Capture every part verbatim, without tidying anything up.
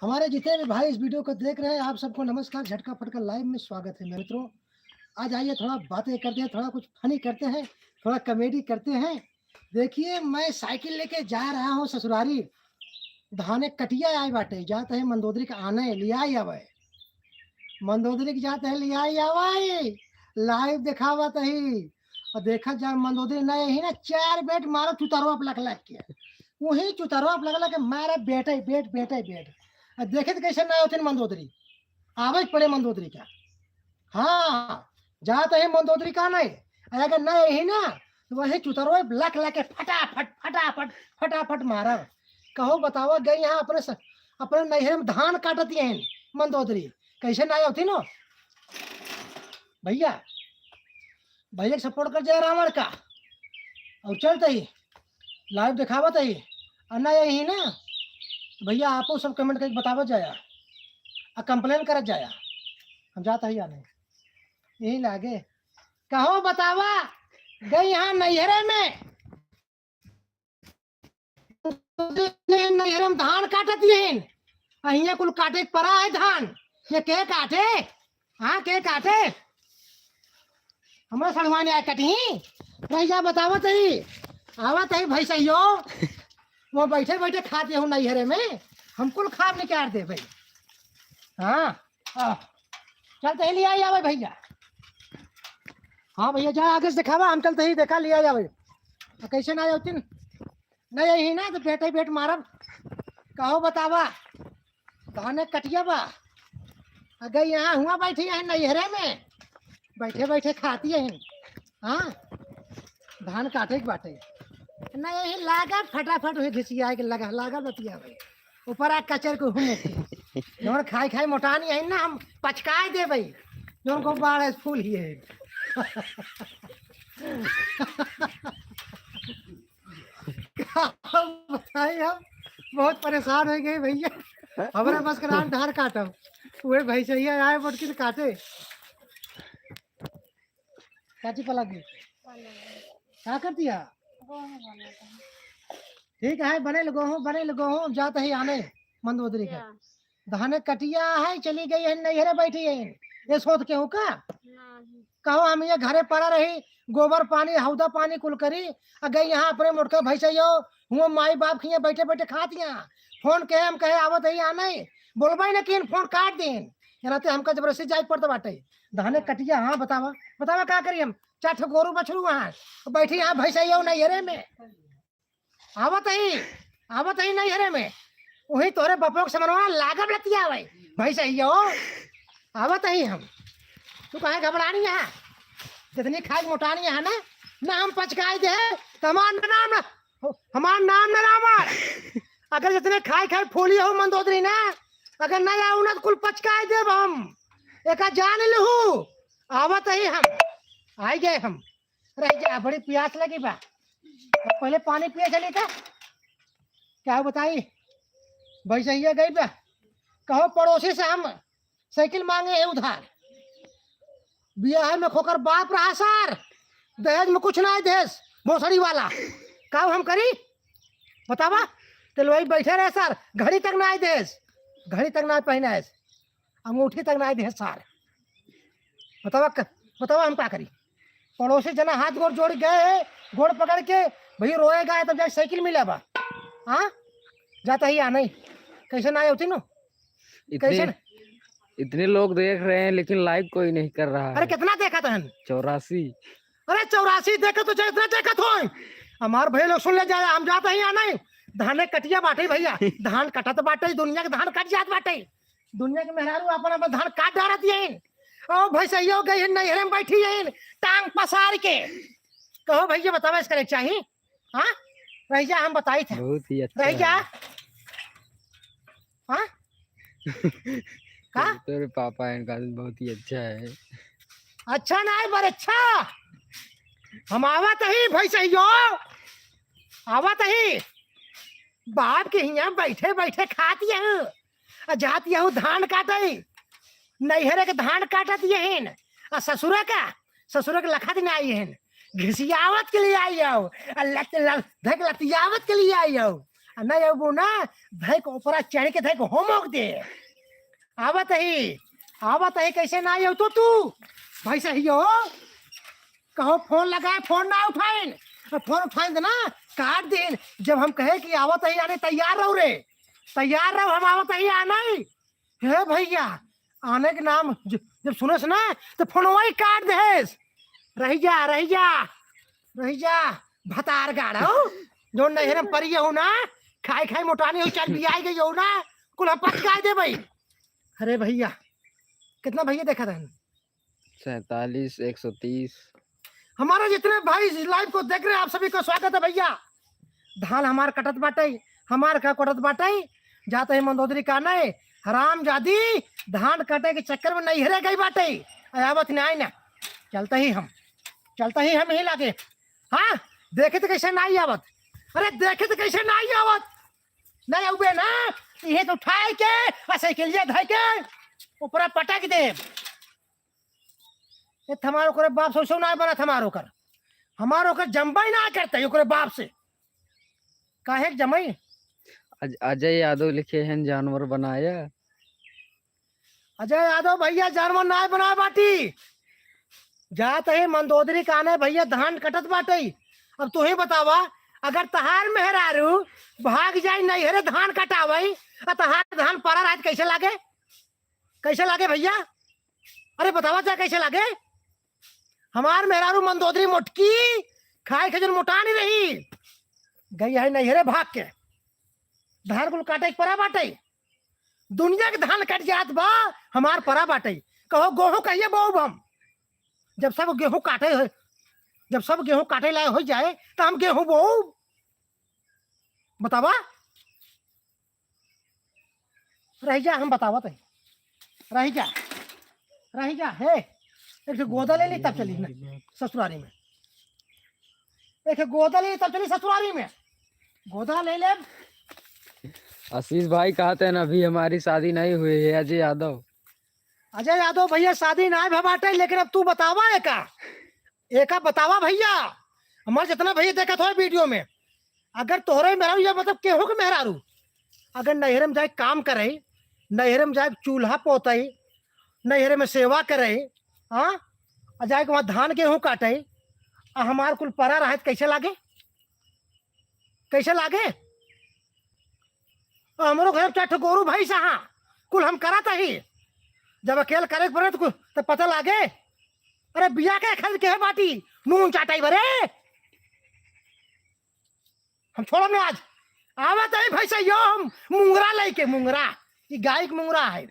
हमारे जितने भी भाई इस वीडियो को देख रहे हैं, आप सबको नमस्कार। झटका फटका लाइव में स्वागत है मेरे मित्रों। आज आइए, थोड़ा बातें करते हैं, थोड़ा कुछ फनी करते हैं, थोड़ा कॉमेडी करते हैं। देखिए, मैं साइकिल लेके जा रहा हूँ ससुरारी, धाने कटिया आए बाटे, जात है मंदोदरी का आने लियाई आवे, मंदोदरी के जात है लियाई आवे, लाइव देखावत ही। और देखत जा मंदोदरी नहीं ही ना, चार बेट मारो चुतरवा पे लख लख के, वही चुतरवा पे लख लख के मारे बेटे बेट, बेटे बेट। और देखे तो कैसे ना होते मंदोदरी, आवे के पड़े मंदोदरी का। हाँ, जात है मंदोदरी का नहीं, अगर नहीं ही ना तो वही चुतरवा पे लख लख के फटाफट फटाफट फटाफट मारा। कहो बतावा, गई यहाँ अपने स-, अपने नैहरे में धान काटत हैं मंदोदरी, कैसे ना होती नो भैया। भैया के सपोर्ट कर जाए रावण का। और चलते ही लाइव दिखावत ही, और ना यही ना तो भैया आपो सब कमेंट करके बतावत जाया, और कंप्लेन करत जाया। हम जात ही आने यही लागे। कहो बतावा, गई यहाँ नैहरे में, नैहरे में धान काटत हैं, अहिया कुल काटे के पड़ा है धान। ये के काटे? हाँ, के काटे? हमारे सड़वाने आए कटी। भैया बतावत ही, आवत ही भैसैयो, वो बैठे बैठे खाते हो नैहरे में, हम कुल खाब निकाल दे भाई। हाँ, आ, चलते ही लियाई आवे भैया। हाँ भैया, जा आगे से दिखावा, हम चलते ही देखा लियाई आवे। आ, कैसे ना होती न, यही ना तो बेटे बेट मारब। कहो बतावा, धाने कटिया बा, अगर यहाँ हुआ बैठी है नैहरे में, बैठे बैठे खाती है। हाँ, धान काटे के बाटे। नहीं, लागल फटाफट हुई घिसिया के लगा, लागल बतिया भाई। ऊपर आ कचर को हुने के। जौन खाई खाई मोटानी है ना, हम पचकाए दे भाई। जौन को बाढ़ है, फूल ही है। का बताई हम, बहुत परेशान हो गए भैया। हमारे बस के नाम धान काटब, वही भैंसैया आए मोटकी तो काटे। काची पलक गई। का कर दिया? ठीक है, बने लगो हूँ, बने लगो हूँ, जात ही आने मंदोदरी का। धाने कटिया है, चली गई है, नैहरे बैठी है। ये सोच के हूँ का? नहीं। कहो हम ये घरे पड़ा रही, गोबर पानी, हौदा पानी कुल करी, आ गई यहाँ अपने मोटका भैंसैयो, हुआ माई बाप खिया बैठे बैठे खात यहाँ। फोन के हम कहे आवत है यहाँ नहीं, बोलबे न किन, फोन काट दिन। यहाँ ते हमका जबरदस्ती जाए पड़त बाटे। धाने कटिया, हाँ बतावा, बतावा का करी हम? चार ठो गोरू बछरू वहाँ, बैठी यहाँ भैंसैयो नैहरे में। आवत ही, आवत ही नैहरे में। वही तोरे बपो के समनवा लागब लतियावे। भैंसैयो, आवत ही हम। तू काहे घबरानी है? जितनी खाए मोटानी है ना, ना हम पचकाई दे, तो हमार नाम ना, हमार नाम ना रावण। अगर जितने खाए खाए फूली हो मंदोदरी ना, अगर ना आऊ ना तो कुल पचकाई देब हम। एका जान लहू, आवत ही हम, आई गए हम। रह जा, बड़ी प्यास लगी बा। अब पहले पानी पिए चली था। क्या बताई, भैंसैया गई बा, कहो पड़ोसी से हम साइकिल मांगे है उधार। बियाह में खोकर बाप रहा सर, दहेज में कुछ ना देस, भोसड़ी वाला। का हम करी बतावा? तो वही बैठे रहे सर, घड़ी तक ना देस, घड़ी तक ना पहनाएस, अंगूठी तक ना देस सर। बतावा क-, बतावा हम का करी? पड़ोसी जना हाथ गोड़ जोड़ गए, गोड़ पकड़ के, "भई रोए गाए तब जाए साइकिल मिले बा।" हाँ, जाता ही आ नहीं, कैसे ना होती नो? इतने, कैसे न? इतने लोग देख रहे हैं लेकिन लाइक कोई नहीं कर रहा अरे है। कितना देखा तहन? चौरासी। अरे चौरासी देखे तो चाहे इतना देखत हो। हमार भैया लोग सुन ले जाए, हम जाता ही आ नहीं। धाने कटिया बाटे भैया, धान कटत बाटे, दुनिया के धान कट जात बाटे। दुनिया के मेहरारू अपन अपन धान काट डारत यही। ओ भैंसैयो गई है नैहरे में बैठी यही, टांग पसार के। कहो भैया बतावा इसका चाही? हाँ? रह जा, हम बताई थे। बहुत ही अच्छा रह जा। है। हाँ? का? तेरे पापा इनका बहुत ही अच्छा है। अच्छा ना है, पर अच्छा। हम आवत ही भैंसैयो, आवत ही। बाप के हियाँ बैठे बैठे खात यहू, आ जात यहू धान काटे। नैहरे के धान काटत यहीन, आ ससुरे का, ससुरे के लखत ना आई हन, घिसियावत के लिए आई हो, आ लत-, ल-, धक लतियावत के लिए आई हो। आ नहीं अबू ना, धइक ऊपरा चढ़ के धइक होमोक दे। आवत ही, आवत ही, कैसे ना आयो तो तू? भैंसहियो, कहो फोन लगाए, फोन ना उठाइन। अब फोन उठाइन त ना, काट दीन। जब हम कहे कि आवत ही आने, तैयार रहो रे, तैयार रहो, हम आवत ही आने। हे भैया, आने के नाम ज-, जब सुनेस ना, त फोनवा ही काट देस। रहि जा, रहि जा, रहि जा, भतार गाड़ो। जो नैहर में परिये हो ना, खाई खाई मोटानी हो, चल बियाई गई हो ना, कुल हम पचकाई देबे। अरे भैया, कितना भैया देखा था? सैंतालीस, एक सौ तीस। हमारे जितने भाई इस live को देख रहे हैं, आप सभी को स्वागत है भैया। धान हमार कटत बाटे, हमार का कटत बाटे, जात ही मंदोदरी का नहीं, हरामजादी, धान कटे के चक्कर में नैहरे गई बाटे। अरे आवत नहीं ना, चलते ही हम, चलते ही हम यही लागे। हाँ, देखे त कैसे नाई आवत, अरे देखे त कैसे नाई आवत, नहीं अउबे ना, इहे तो उठाए के, आ साइकिलिया धइ के, ऊपरा पटक दे। ए, हमार ओकरे बाप से ओइसे ना बनत, हमार ओकर, हमार ओकर जमबे ना करते ओकरे बाप से। काहे के जमई? अज-, अजय यादव लिखे हैं जानवर बनाया। अजय यादव भैया जानवर ना बनाए बाटी। जात ही मंदोदरी काने भैया धान कटत बाटे। अब तू ही बतावा, अगर तहार मेहरारू भाग जाए नैहरे धान कटावे, आ तहार धान परा रहे त कैसे लागे? कैसे लागे भैया? अरे बतावा जा कैसे लागे? हमार मेहरारू मंदोदरी मोटकी, खाए के जन मोटा नहीं रही, गई है नैहरे भाग के। धान कुल काटे के परा बाटे, दुनिया के धान कट जात बा, हमार परा बाटे। कहो गेहूं कहिए बोब हम? जब सब गेहूं काटे हो, जब सब गेहूं काटे लायक हो जाए, तो हम गेहूं बोब? बतावा। रहि जा, हम बतावत है। रहि जा, रहि जा, हे, एक ठो गोदा ले ली तब चली ना ससुरारी में। एक ठो गोदा ले ली तब चली ससुरारी में। गोदा ले ले। आशीष भाई कहते हैं ना, अभी हमारी शादी नहीं हुई है, अजय यादव। अजय यादव भैया, शादी ना भा बाटे, लेकिन अब तू बतावा एका, एका बतावा भैया, हमार जितना भैया देखत हो वीडियो में, अगर तोहरे मेहरारू या मतलब केहू के मेहरारू अगर नैहरे में जाए काम करे, नैहरे में जाए चूल्हा पोते, नैहरे में सेवा करे, हाँ, आ जाए के वहाँ धान गेहूँ काटे, आ हमार कुल परा रहे त कैसे लागे? कैसे लागे? आ हमरो घर चार ठो गोरू भैंस हाँ, कुल हम करत ही। जब अकेल करे के पड़े त कुल त पता लागे। अरे बिया के खातिर के बाटी नून चाटाई बरे। हम छोड़ब ना आज। आवत ही भैंसहियो हम मुंगरा लेके, मुंगरा, ई गाय के मुंगरा है।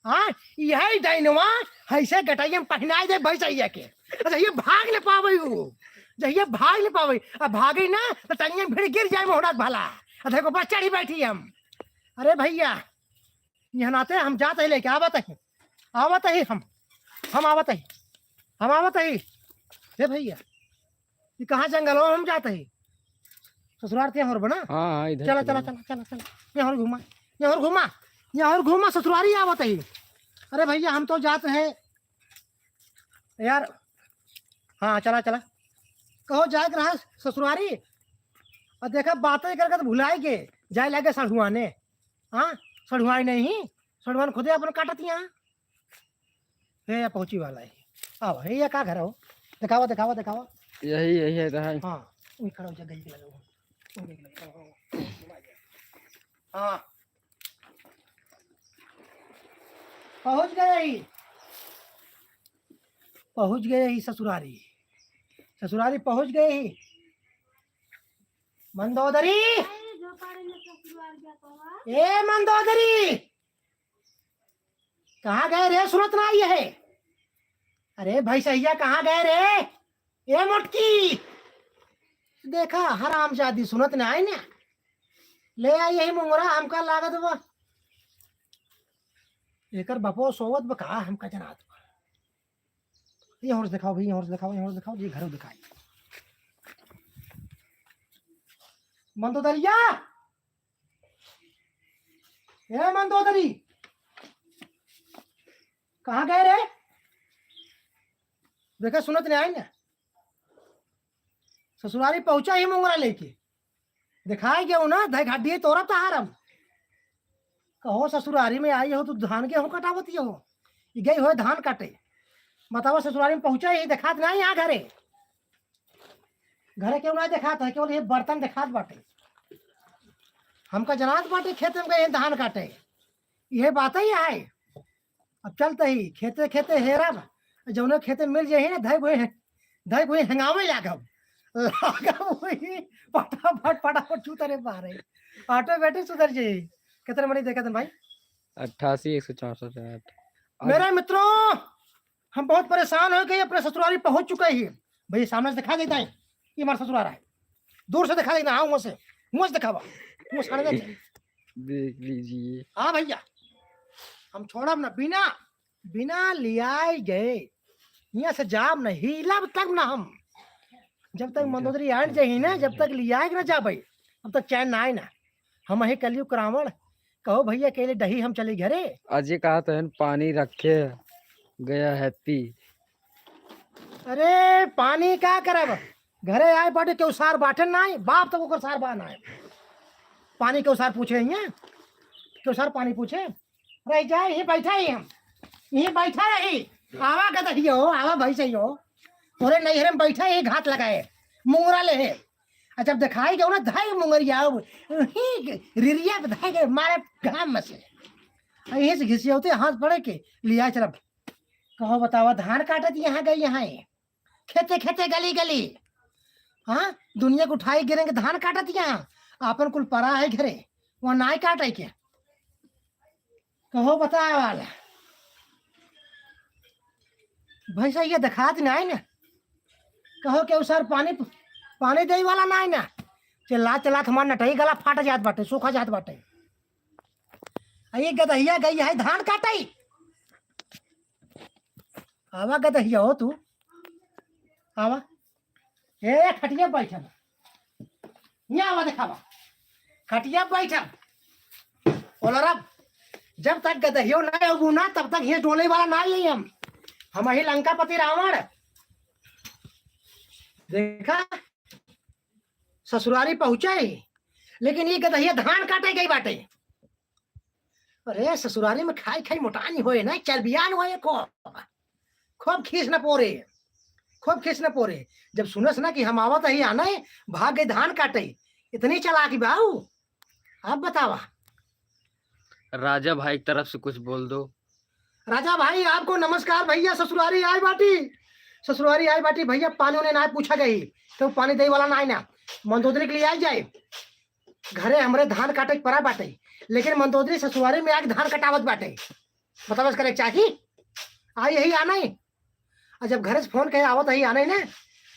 हाँ, यही डाइनवा हैसे गटैया में पहिनाई दे भैंसहिया के। अच्छा, ये भाग न पावे उ, जब ये भाग न पावे, अब भागे ना तो टंगिया में भिड़ गिर जाए मोहड़ा भला। अच्छा, को बस चढ़ी बैठी हम। अरे भैया, यहाँ नाते हम जात ही लेके, आवत ही, आवत ही हम, हम आवत ही, हम आवत ही। हे भैया, ये कहाँ जंगल हो, हम जात ही। ससुरार ते यहाँ और बना। हाँ, हाँ, इधर चला, चलो, चला, चलो। चला, चला, चला। यहाँ और घुमा, यहाँ और घुमा, यहाँ और घुमा, ससुरारी आवत ही। अरे भैया, हम तो जात ही यार। हाँ, चला, चला। कहो जाए के रहा ससुरारी, और देखा बातें करके तो भुलाई के जाए लगे सढ़ुआने। हाँ, सढ़ुआई नहीं, सढ़ुआन खुदे अपन काटत यहाँ। हे, या पहुँची वाला है। आओ, हे, या का घर हो? दिखावा, दिखावा, दिखावा। यही, यही है, रहा है। हाँ, वही खड़ा हो जा, गई के लगे हो। वही के लगे, हाँ, हाँ, हाँ। हाँ। पहुँच गए ही। पहुँच गए ही ससुरारी। ससुरारी पहुँच गए ही। मंदोदरी। ए, मंदोदरी। कहाँ गए रे? सुनत ना आई है। अरे भैंसहिया, कहाँ गए रे? ए मोटकी, देखा हरामजादी सुनत ना आई ना। ले आई यही मुंगरा, हमका लागत बा एकर बपो सोवत बा का, हमका जनात बा। ये और दिखाओ भाई, ये और दिखाओ, ये और दिखाओ, ये घरों दिखाई। मंदोदरिया, ए मंदोदरी, कहाँ गए रे? देखा, सुनत नहीं आई ना। ससुरारी पहुंचा ही मुंगरा लेके। दिखाई गयो ना, धई घाट दिए तोरब तहारम। कहो ससुरारी में आई हो, तू धान गेहूं कटावत हो, ई गई हो धान काटे। बतावा, ससुरारी में पहुंचा ही देखात नहीं यहाँ घरे। घरे केहू ना देखात है, केवल ये बर्तन देखात बाटे। हमका जनात बाटे खेत में गए धान काटे, ये बात ही है। अब चलते ही खेते खेते हेरब, जौने खेते मिल जाही ना, धई वही, धई वही हेंगावे लागब, लागब वही, फटाफट फटाफट चूतरे बाहरे, ऑटोमेटिक सुधर जाई। कितने मनी देखत हैं भाई? अट्ठासी एक सौ चौसठ। मेरे मित्रों, हम बहुत परेशान हो गए, अपने ससुरारी पहुंच चुके ही। भैया, सामने से दिखा देता है, ये हमारा ससुरारा है। दूर से दिखा देता, हाँ, मुंह से, मुंह से दिखावा, मुंह सामने से। देख लीजिए। हाँ भैया, हम छोड़ब ना, बिना, बिना लियाए गए यहाँ से जाब ना, हिलब तक ना हम। जब तक मंदोदरी आन जाही ना, जब तक लियाए के ना जाबे, तब तक चैन ना आए ना। हम ही कलयुग रावण, कहो भैया, के लिए डही हम चली घरे। अजय कहा तो है न, पानी रखे गया है पी। अरे पानी का करब, घरे आए बाटे, केहू सार बाटे ना आए, बाप तक ओकर सार बा ना आए। पानी केहू सार पूछे हियाँ, केहू सार पानी पूछे? रह जाए, यहीं बैठा ही हम, यहीं बैठा रही। आवा गदहियो, आवा भैंसैयो, तोरे नैहरे में बैठा ही घात लगाए, मुंगरा ले है। आ जब दिखाई गयो ना धाई मुंगरिया, ही रिरिया पे धाई के मारे घाम में से। आ यहीं से घिसियौते हाथ पड़े के लिया चलब। कहो बतावा, धान काटत यहाँ गई यहाँ है, खेते खेते गली गली। हाँ, दुनिया के उठाई गिरेंगे धान काटत यहाँ, आपन कुल परा है घरे, वहाँ नाई काटे के। कहो बताए वाला, भैंसैया देखात नाई ना। कहो केहू सार पानी, पानी देई वाला नाई ना। चिल्ला चिल्ला हमार नटई गला फाट जात बाटे, सूखा जात बाटे। आ ये गदहिया गई है धान काटई। आवा गदहिया हो तू, आवा। ए खटिया बैठा, यहाँ आवा देखावा, खटिया बैठा। ओलरब, जब तक गदहियो ना होबू ना, तब तक ये डोले वाला ना ही हम। हम ही लंकापति रावण। देखा, ससुरारी पहुंचे ही, लेकिन ये गदहिया धान काटे गई बाटे। अरे ससुरारी में खाई खाई मोटानी होए ना, चर्बियान होए को। खूब खीस न पोरे, खूब खीस न पोरे। जब सुनस ना कि हम आवत ही आने, भाग गई धान काटे। इतनी चालाकी बाऊ। अब बतावा। राजा भाई की तरफ से कुछ बोल दो। राजा भाई आपको नमस्कार भैया, ससुरारी आए बाटी, ससुरारी आए बाटी भैया, पानी उन्हें ना पूछा गई, तो पानी दे वाला ना है ना, मंदोदरी के लिए आई जाए। घरे हमरे धान काटे के परा बाटे, लेकिन मंदोदरी ससुरारी में आके धान कटावत बाटे। बतावा करे चाही, आई यही आना ही। आ जब घरे से फोन कहे आवत ही आना ही ना,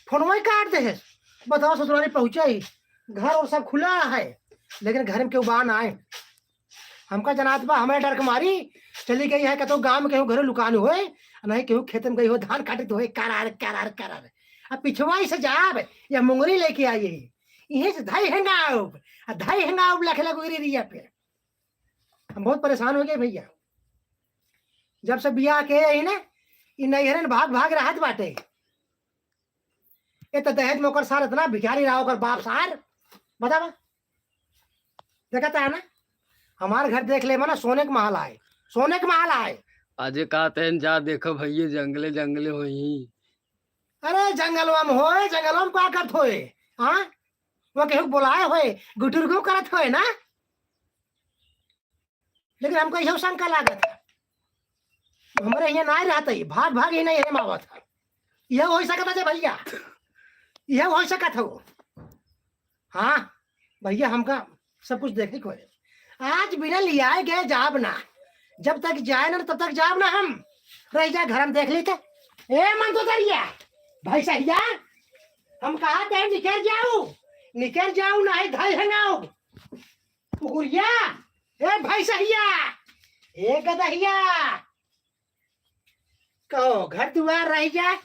फोन वही काट दे है। बतावा ससुरारी पहुँचा ही, घर और सब खुला है, लेकिन घर में केहू बा ना आए। हमका जनात बा, हमारे डर के मारी चली गई है, कतो गाँव में केहू घरे लुकान होए, नहीं केहू खेत में गई हो, धान काटत होए, करार, करार, करार। अब पिछवाई से जाब, या मुंगरी लेके आई है, इहे से धाई हेंगाउब, आ धाई हेंगाउब लखे लगो रे रिया पे। हम बहुत परेशान हो गए भैया, जब से बियाह के आई ना, इ नैहरन भाग भाग रहत बाटे। ए तो दहेज में ओकर सार इतना भिखारी रहा, ओकर बाप सार, बतावा। देखता है ना, हमार घर देख ले, मना सोने के महल आए, सोने के महल आए। अजय कहते हैं, जा देखो भैया, जंगले जंगले होई। अरे जंगलवा में होए, जंगलवा में का करत होए? हाँ, वो केहू बोलाए होए, गुटुर क्यों करत होए ना? लेकिन हमको यह शंका लागत है, हमरे यहाँ ना रहत है, भाग भाग ही नहीं है मावत है। यह हो सकत है जे भैया, यह हो सकत हो। हाँ भैया, हमका सब कुछ देखे को है। आज बिना लियाए गए जाब ना, जब तक जाए ना तब तक जाब ना हम। रह जा घर में देख लेते। ए मंदोदरिया, भैंसैया, हम कहा थे निकल जाऊ, निकल जाऊ, ना है धाई हेंगाउब। कुकुरिया, ए भैंसहिया, ए गदहिया, कहो घर दुआर रह जाए,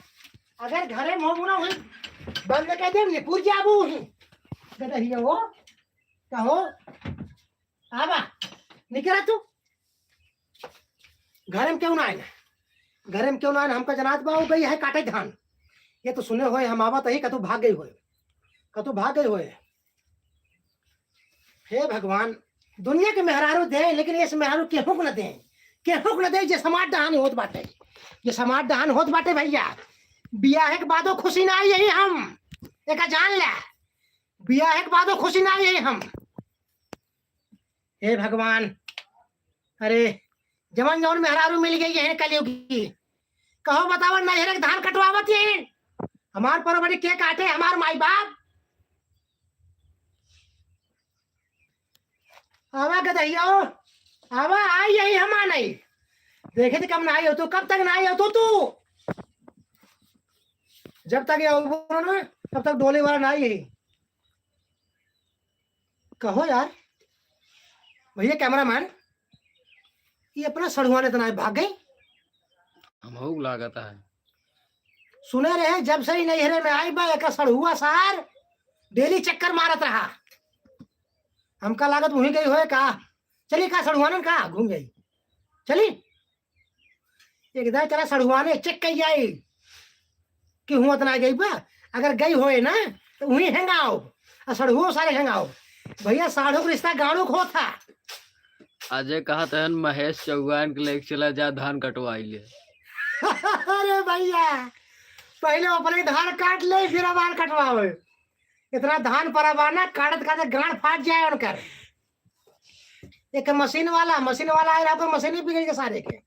अगर घरे में होबू ना हुई, बंद कर दे, निपुर जाबू ही। गदहिया हो, कहो, आवा, निकरा तू। घरे में क्यों ना आए? घरे में क्यों ना आए? हमका जनात बा, हो गई है काटे धान। ये तो सुने होए, हम आवत ही, कतू भाग गई होए, कतू भाग गई होए। हे भगवान, दुनिया के मेहरारू दे, लेकिन इस मेहरारू केहू के न दे, केहू के न दे, जे समाज डहान होत बाटे, जे समाज डहान होत बाटे भैया, बियाहे के बादो खुशी ना आई यही हम, एका जान ले, बियाहे के बादो खुशी ना आई यही हम। हे भगवान, अरे जवन जवन मेहरारू मिल गई है कलयुग की, कहो बतावा, नैहरे के धान कटवावत है, हमार परवड़ी के काटे, हमार माई बाप। आवा गदहिया, आवा, आई यही हम आ नहीं। देखे थे कब ना आई हो तू, कब तक ना आई हो तू, तू? जब तक ये आओ ना, तब तक डोले वाला ना आई यही। कहो यार, भैया कैमरामैन, ये अपना सड़ुआन इतना भाग गई। हमहू लागत है। सुने रहे, जब से ही नैहरे में आई बा, एका सड़ुआ सार डेली चक्कर मारत रहा। हमका लागत वहीं गई होए का। चली का सड़ुआनन का घूम जाई। चली। एक दाई चला सड़ुआने चेक कई जाई कि हुआ त ना गई बा। अगर गई होए ना, तो वहीं हेंगाओ। आ सड़ुओ सारे हेंगाओ। भैया, साढ़ू के रिश्ता गाड़ू क होत है। अजय कहत हन, "महेश चौहान के लेके चला जा, धान कटवाई ले।" अरे भैया, पहले अपने धान काट ले, फिर हमार कटवावे। इतना धान परा बा ना, काटत काटत गांड फाट जाए उनकर। एक मशीन वाला, मशीन वाला आए रहा, ओकर मशीन ही बिगड़ के सारे के।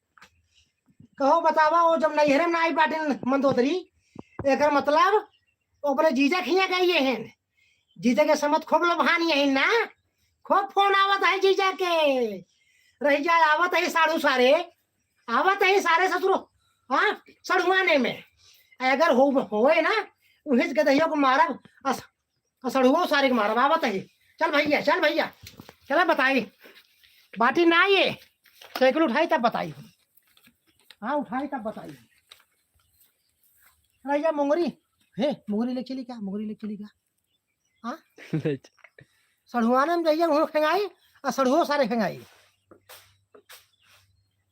कहो बतावा, वो जब नैहरे में आई बाटिन मंदोदरी, एकर मतलब वो अपने जीजा खिया गई है। जीजा के समझ खूब लोभान यही ना, खूब फोन आवत है जीजा के। रही जा, आवत है साढ़ू सारे, आवत है सारे ससुरो, हाँ, सड़ुआने में। अगर हो, होए ना, उहिस गदहियों को मारब, अस-, असड़ुओ सारे के मारब, आवत है। चल भैया, चल भैया, चला बताई। बाटी ना ये, साइकिल उठाई तब बताई। हाँ, उठाई तब बताई। रैया मुंगरी, हे, मुंगरी ले चली क्या? मुंगरी ले चली क्या? हाँ? ले च- सड़ुआने में जाइए, वहाँ खेंगाई, आ सड़ुओ सारे खेंगाई।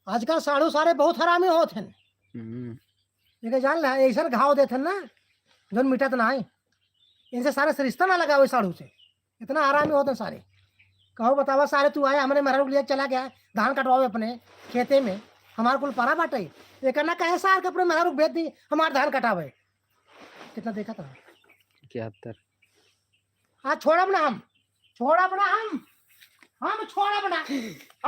आजकल साढ़ू सारे बहुत हरामी होत हैं। हम्म। ये जान ले, ऐसन घाव देत हैं ना, जौन मिटत ना है। इनसे सारे से रिश्ता ना लगावे साढ़ू से, इतना हरामी होत हैं सारे। कहो बतावा सारे, तू आया, हमरे मेहरारू के लिए चला गया धान कटवावे अपने खेते में, हमार कुल परा बाटे। ये कहना कहे सार के अपने मेहरारू के भेज दी, हमार धान कटावे। कितना देखा था? इकहत्तर। हाँ, छोड़ब ना हम, छोड़ब ना हम, हम छोड़ब ना।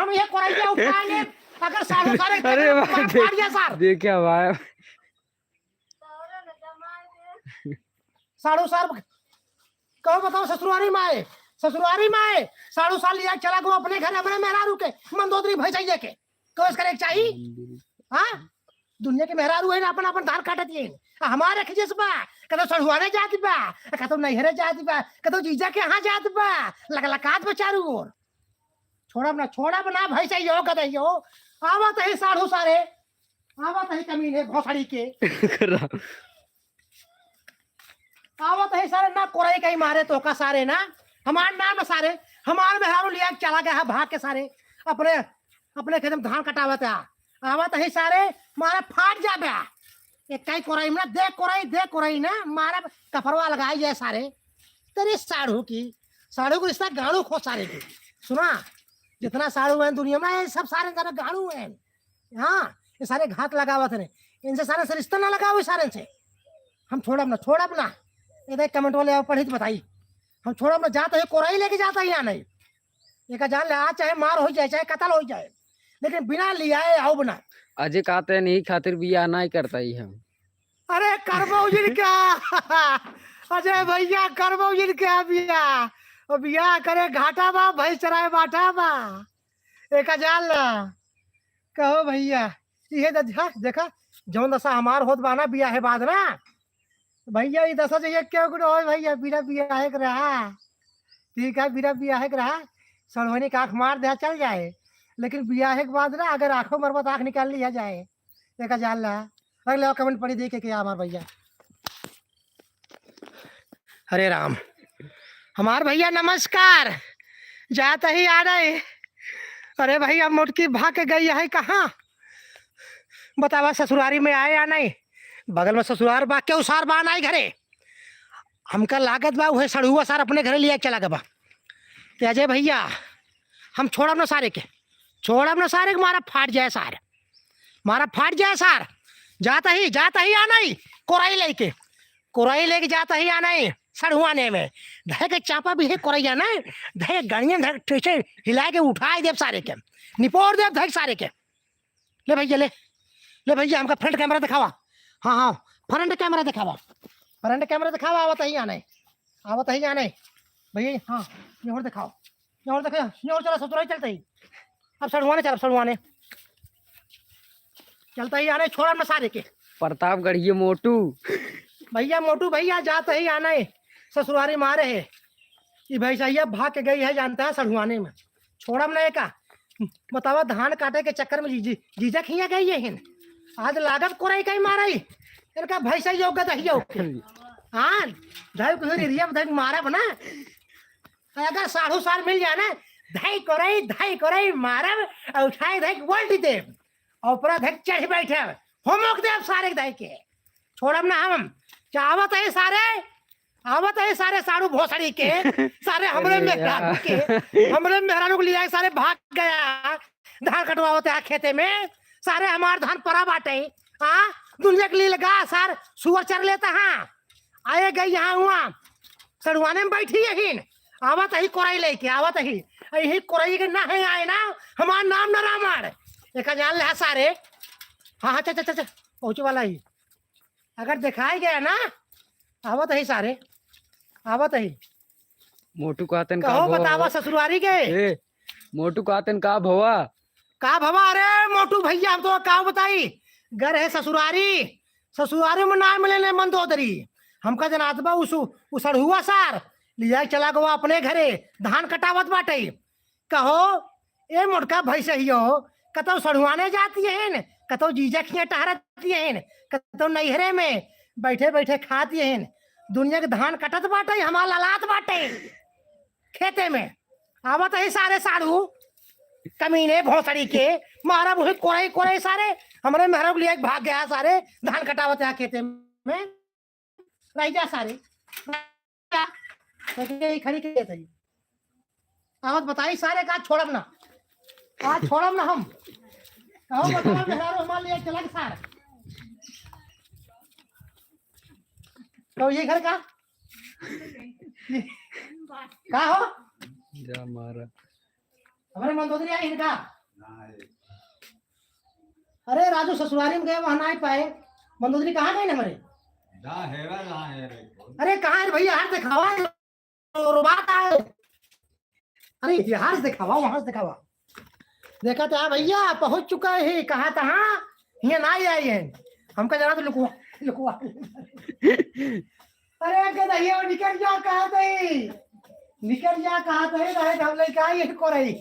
हम ये कोरैया उठा लेब, अगर साढ़ू सारे अरे भाई, मार देख, फाड़ दिया सार। देख क्या भाई। साढ़ू सार, कहो बताओ, ससुरारी माए, ससुरारी माए, साढ़ू सार लिया चला गो अपने घर, अपने मेहरारू के, मंदोदरी भैंसैया के। कहो इस करे के चाही? हाँ? दुनिया के मेहरारू है ना, अपन, अपन धान काटत ही है। आ, हमारे खिजेस बा, कतो सड़ुआने जात बा, कतो नैहरे जात बा, कतो जीजा के यहाँ जात बा, लकलकात बा चारू ओर। छोड़ब ना, छोड़ब ना, भैंसैयो, गदहियो। आवत ही साढ़ू सारे, आवत ही कमीने भोसड़ी के। आवत ही सारे ना कोरई कहीं मारे तो का सारे ना, हमार नाम सारे, हमार मेहरारू लिया के चला गया है भाग के सारे, अपने, अपने खेत में धान कटावत है। आवत ही सारे, मारा फाट जाबे। एक कई कोरई में ना, दे कोरई, दे कोरई ना, मारा कपड़वा लगाई जाए सारे। तेरी साढ़ू की, साढ़ू को रिश्ता गाड़ू खो सारे की। सुना, जितना साढ़ू हैं दुनिया में, ये सब सारे गाड़ू हैं। हाँ, ये सारे घात लगावत रहे, इनसे सारे से रिश्ता ना लगाओ, इस सारे से। हम छोड़ब ना, छोड़ब ना। ये देख, comment वाले आओ, पढ़ी तो बताई। हम छोड़ब ना, जात ही कोरई लेके जात ही या नहीं। एका जान ले, आज चाहे मार हो जाए, चाहे कत्ल हो जाए, लेकिन बिना लियाए आओ ना। अजय कहते हैं, नहीं खातिर बियाह ना ही करता ही हम। अरे करबो जिनका, अजय भैया, करबो जिनका बियाह। ओ बियाह करे घाटा बा, भैंस चराए बाटा बा। एका जान ला। कहो भैया, इहे द-, हाँ, देखा, जौन दशा हमार होत बा ना बियाहे बाद ना, भैया, ई दशा जइया केहू के न होए भैया, बिना बियाहे के रहा। ठीक है, बिना बियाहे के रहा, सड़वनी का आँख मार दे, चल जाए, लेकिन बियाहे के बाद ना, अगर आँखों मरबा तो आँख निकाल लिया जाए। एका जान ला। अरे ले comment पढ़ी, देखे के हमार भैया। हरे राम। हमार भैया नमस्कार। जात ही आ रहे। अरे भैया, मोटकी भाग के गई है कहाँ? बतावा, ससुरारी में आए या नहीं? बगल में ससुरार बा, केहू सार बा नहीं घरे? हमका लागत बा उहे सड़ुआ सार अपने घरे लिया चला गबा। कि अजय भैया, हम छोड़ब ना सारे के, छोड़ब ना सारे के, मारा फाट जाए सार, मारा फाट जाए सार। जात ही, जात ही आनई, कोरई लेके, कोरई लेके जात ही आनई, सड़हुआने में धइ के चापा भी है कोरैया ना, धइ के गड़िया धइ के ठेसे हिलाए के उठाए देब सारे के, निपोर देब धइ के सारे के। ले भैया, ले, ले भैया, हमका front camera दिखावा। हाँ, हाँ, front camera दिखावा, front camera दिखावा। आवत ही आनई, आवत ही आनई भैया। हाँ, ये और दिखाओ, ये और दिखाओ, ये और चला, ससुरारी चलत ही। अब सड़ुआने चल, अब सड़ुआने चलत ही आनई, छोड़ब ना सारे के। प्रतापगढ़िया मोटू। भैया मोटू भैया, जात ही आनई, ससुरारी मारे है। ई भैंसैया भाग के गई है, जानता है, सड़ुआने में। छोड़ब ना एका। बतावा, धान काटे के चक्कर में जी-, जी-, जीजा खिया गई है हिन। आज लागत कोरई कहीं मारई। इनका भैंसैया गदहिया के। हाँ, धइ के हिरिया धइ के मारब ना। अगर साढ़ू सार मिल जाए ना, धइ कोरई, धइ कोरई मारब, और उठाए धइ के वोल्ट देब, और ऊपरा धइ के चढ़ बैठब, होमक देब सारे के धइ के, छोड़ब ना हम। चावत है सारे, आवत है सारे साढ़ू भोसड़ी के, सारे हमरे अरे मेहरारू यार। के, हमरे मेहरारू को लिया सारे भाग गया, धान कटवावत है खेते में, सारे हमार धान परा बाटे, हाँ, दुनिया के लिए लगा सार सुअर चर लेता, हाँ, आए गई यहाँ हुआ, सड़ुआने में बैठी यहीन, आवत ही कोरई लेके, आवत ही, यही कोरई के ना है आए ना, हमार नाम ना रामायण, एका जान ले सारे। हाँ, हाँ, चल, चल, चल, चल, पहुँचे वाला ही, अगर दिखाई गया ना, आवत ही सारे, आवत ही। मोटू कहतन का कहो, भवा बतावा हो? ससुरारी के। ए, मोटू कहतन का भवा? का भवा? अरे मोटू भैया, हम तो का बताई, घर है ससुरारी, ससुरारी में ना मिले ने मंदोदरी। हमका जनात बा उस, उ सड़हुआ सार लिया चला गवा अपने घरे, धान कटावत बाटे। कहो, ए मोटका भैंसहियो, कतौ सड़ुआने जाती है न, कतौ जीजा खिया टहरती है न, कतौ नैहरे में बैठे बैठे खाती है न। दुनिया के धान कटत बाटे, हमार ललात बाटे खेते में। आवत ही सारे साढ़ू, कमीने भोसड़ी के, मारब उही कोरई कोरई सारे, हमरे मेहरारू के लिए भाग गया सारे, धान कटावत है खेते में। रह जा सारे, रह जा। तो ये खड़ी के देत हई। आवत बताई सारे का छोड़ब ना, आज छोड़ब ना हम। कहो बतावा मेहरारू हमार लिए चला के सार। तो ये घर का? का हो? जा मारा। हमरे मंदोदरी आई इनका? अरे राजू ससुरारी में गए, वहाँ ना पाए। मंदोदरी कहाँ गए हमरे? जा हेरा, जा हेरा। अरे कहाँ है भैया, हाथ दिखावा, रो-, रोबात आए। अरे यहाँ से दिखावा, वहाँ से दिखावा। देखा तो भैया पहुँच चुका है, कहाँ तहाँ, ये ना आई है। हमका जरा तो लुकवा, लुकवा। अरे गदहिया, निकल जा कहा तई, निकल जा कहा तई, रहे हम लइका ये कोरई।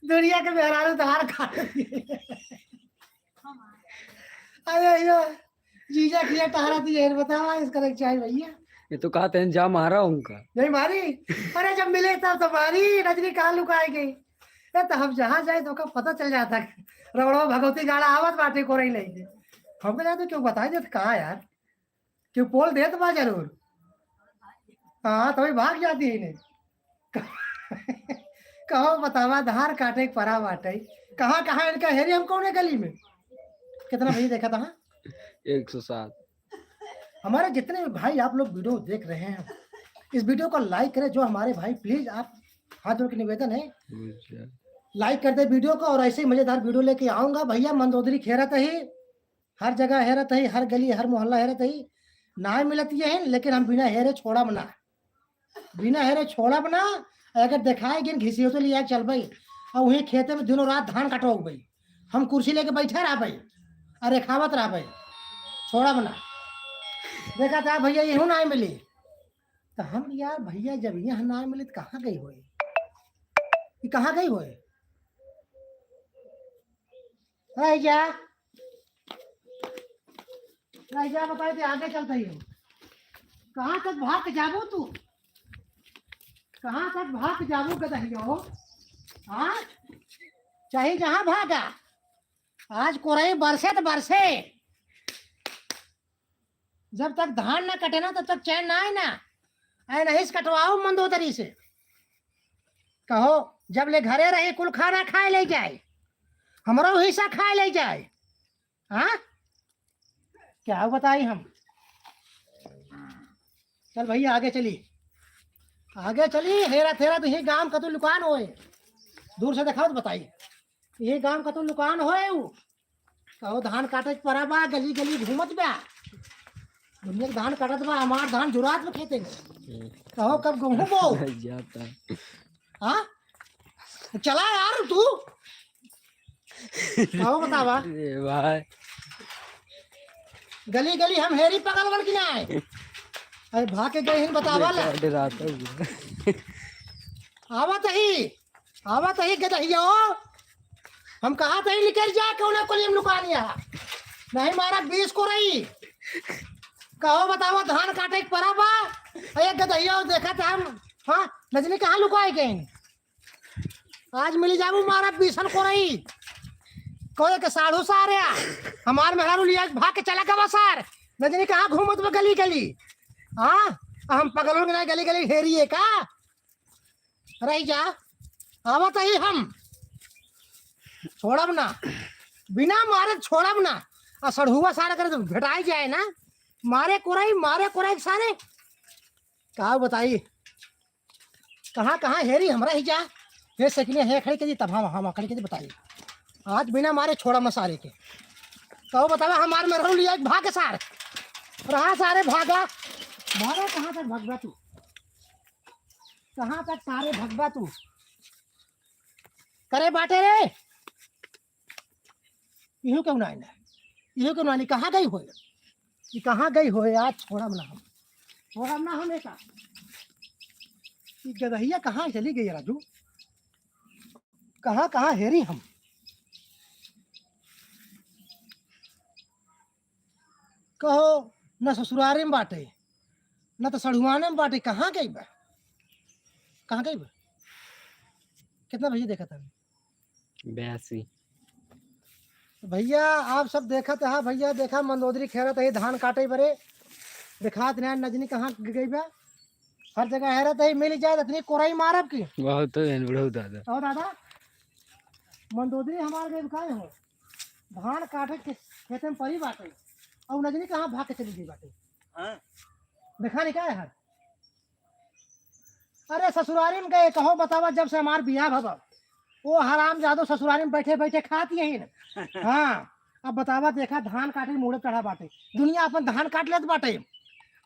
दुनिया के मेहरारू धार खा। अरे यो, जीजा खिया टहरा दिए, बतावा इसका लग चाहे भैया। ये तो कहते हैं जा मारा उनका। नहीं मारी? अरे जब मिले तब तो मारी, रजनी कहाँ लुकाए गई? ए, तो हम जहाँ जाए तो ओका पता चल जाता। रमणवा भगवती गाड़ा आवत बाटे कोरई लेके। हमको जाए तो क्यों बताए देत का यार? क्यों पोल देत बा जरूर? हाँ, तो भाग जाती है इन्हें। कहो बतावा, धार काटे के परा बाटे। कहाँ, कहाँ इनका हेरी हम कौने गली में? कितना भैया देखा था? एक सौ सात। हमारे जितने भी भाई आप लोग वीडियो देख रहे हैं, इस वीडियो को लाइक करें। जो हमारे भाई, प्लीज आप हाथ जोड़ के निवेदन है, अच्छा। लाइक कर दे वीडियो को और ऐसे ही मजेदार वीडियो लेके आऊंगा। भैया मंदोदरी खेरत ही, हर जगह हेरत ही, हर गली, हर मोहल्ला हेरत ही, ना मिलत ये है, लेकिन हम बिना हेरे छोड़ब ना, बिना हेरे छोड़ब ना। अगर देखाए गिन घिसियो तो लिया चलबे, और वहीं खेते में दिनों रात धान कटोबे, हम कुर्सी लेके बैठे रहबे और रेखावत रहबे, छोड़ब ना। देखा था भैया, यहू ना मिली। तो हम यार भैया जब यहाँ ना मिली तो कहाँ गई होए? ये कहाँ गई होए? रह जा, रह जा, बताए थे आगे चलते ही हो। कहाँ तक भाग जाबो तू? कहाँ तक भाग जाबो गदहियो? हाँ, चाहे जहाँ भागा, आज कोरई बरसे तो बरसे। जब तक धान ना कटे ना, तब तक चैन ना आए ना। आए नहीं से कटवाओ मंदोदरी से। कहो, जब ले घरे रही, कुल खाना खाए ले जाए, हमरो हिस्सा खाए ले जाए। हाँ, क्या बताई हम। चल भैया, आगे चली, आगे चली। हेरा थेरा तो ये गांव का तो लुकान होए, दूर से देखाओ तो बताई, ये गांव का तो लुकान होए। उ कहो, धान काटे के परा बा, गली गली घूमत बा। दुनिया के धान काटत बा, हमार धान जुरात में खेते में। कहो, कब गेहूं बो? जाता। हाँ, चला यार तू। कहो बतावा। ए भाई। गली गली हम हेरी पगल बन की ना आए। अरे भाग के गए हिन बतावा ला। बेटा डराता हुआ। आवत ही, आवत ही गदहिया। हम कहा तही निकल जा, कौना कोली हम लुका लिया। नहीं मारा बीस कोरई। कहो बतावा, धान काटे के परा बा। अरे गदहिया, देखा था हम। हाँ, नजनी कहाँ लुकाए गए? आज मिली जाबू मारा बीसन कोरई। कोई के साढ़ू सारे आ। हमार मेहरारू लिया के भाग के चला गवा सार। नजनी कहाँ घूमत बा गली गली। हाँ, हम पगलों के ना गली गली हेरिए का? रही जा, आवत ही हम। छोड़ब ना, बिना मारे छोड़ब ना। आ सढ़ुआ सार अगर भेटाई जाए ना, मारे कोरई, मारे कोरई सारे। का बताई, कहाँ कहाँ हेरी हमरा ही जा। हे सकिने हे खड़ी के जी, तब हम, हम खड़ी के जी बताई। आज बिना मारे छोड़ब ना सारे के। कहो बतावा, हमार मेहरारू लिया भाग सार। रहा सारे भागा। मारे कहाँ तक भगबा तू? कहाँ तक सारे भगबा तू? करे बाटे रे। इहो क्यों ना आइला? इहो क्यों ना आइला? कहाँ गई होए? ई कहाँ गई होए? आज छोड़ब ना हम। छोड़ब ना हम एका। ई गदहिया कहाँ चली गई राजू? कहाँ, कहाँ हेरी हम? कहो, न ससुरारे में बाटे, न तो सढ़ुआने में बाटे, कहाँ गई बा? कहाँ गई बा? कितना बजे देखा था? बयासी। तो भैया, आप सब देखत हा, भैया देखा, मंदोदरी खेरत ही धान काटे बरे, देखात ना नजनी कहाँ ग-, गई बा। हर जगह हेरत ही, मिल जाए, इतनी कोरई मारब की। बहुत तो है, बुढ़ऊ दादा। और दादा, मंदोदरी हमार गई काहे हो? धान काटे के खेते में परी बाटे, और नजनी कहाँ भाग के चली गई बाटे। हाँ। देखा नहीं का है? अरे ससुरारी में गए, कहो बतावा, जब से हमार बियाह भवा, वो हराम जादो ससुरारी में बैठे बैठे खात यही न। हाँ, अब बतावा, देखा धान काटे मुड़े चढ़ा बाटे, दुनिया अपन धान काट लेत बाटे,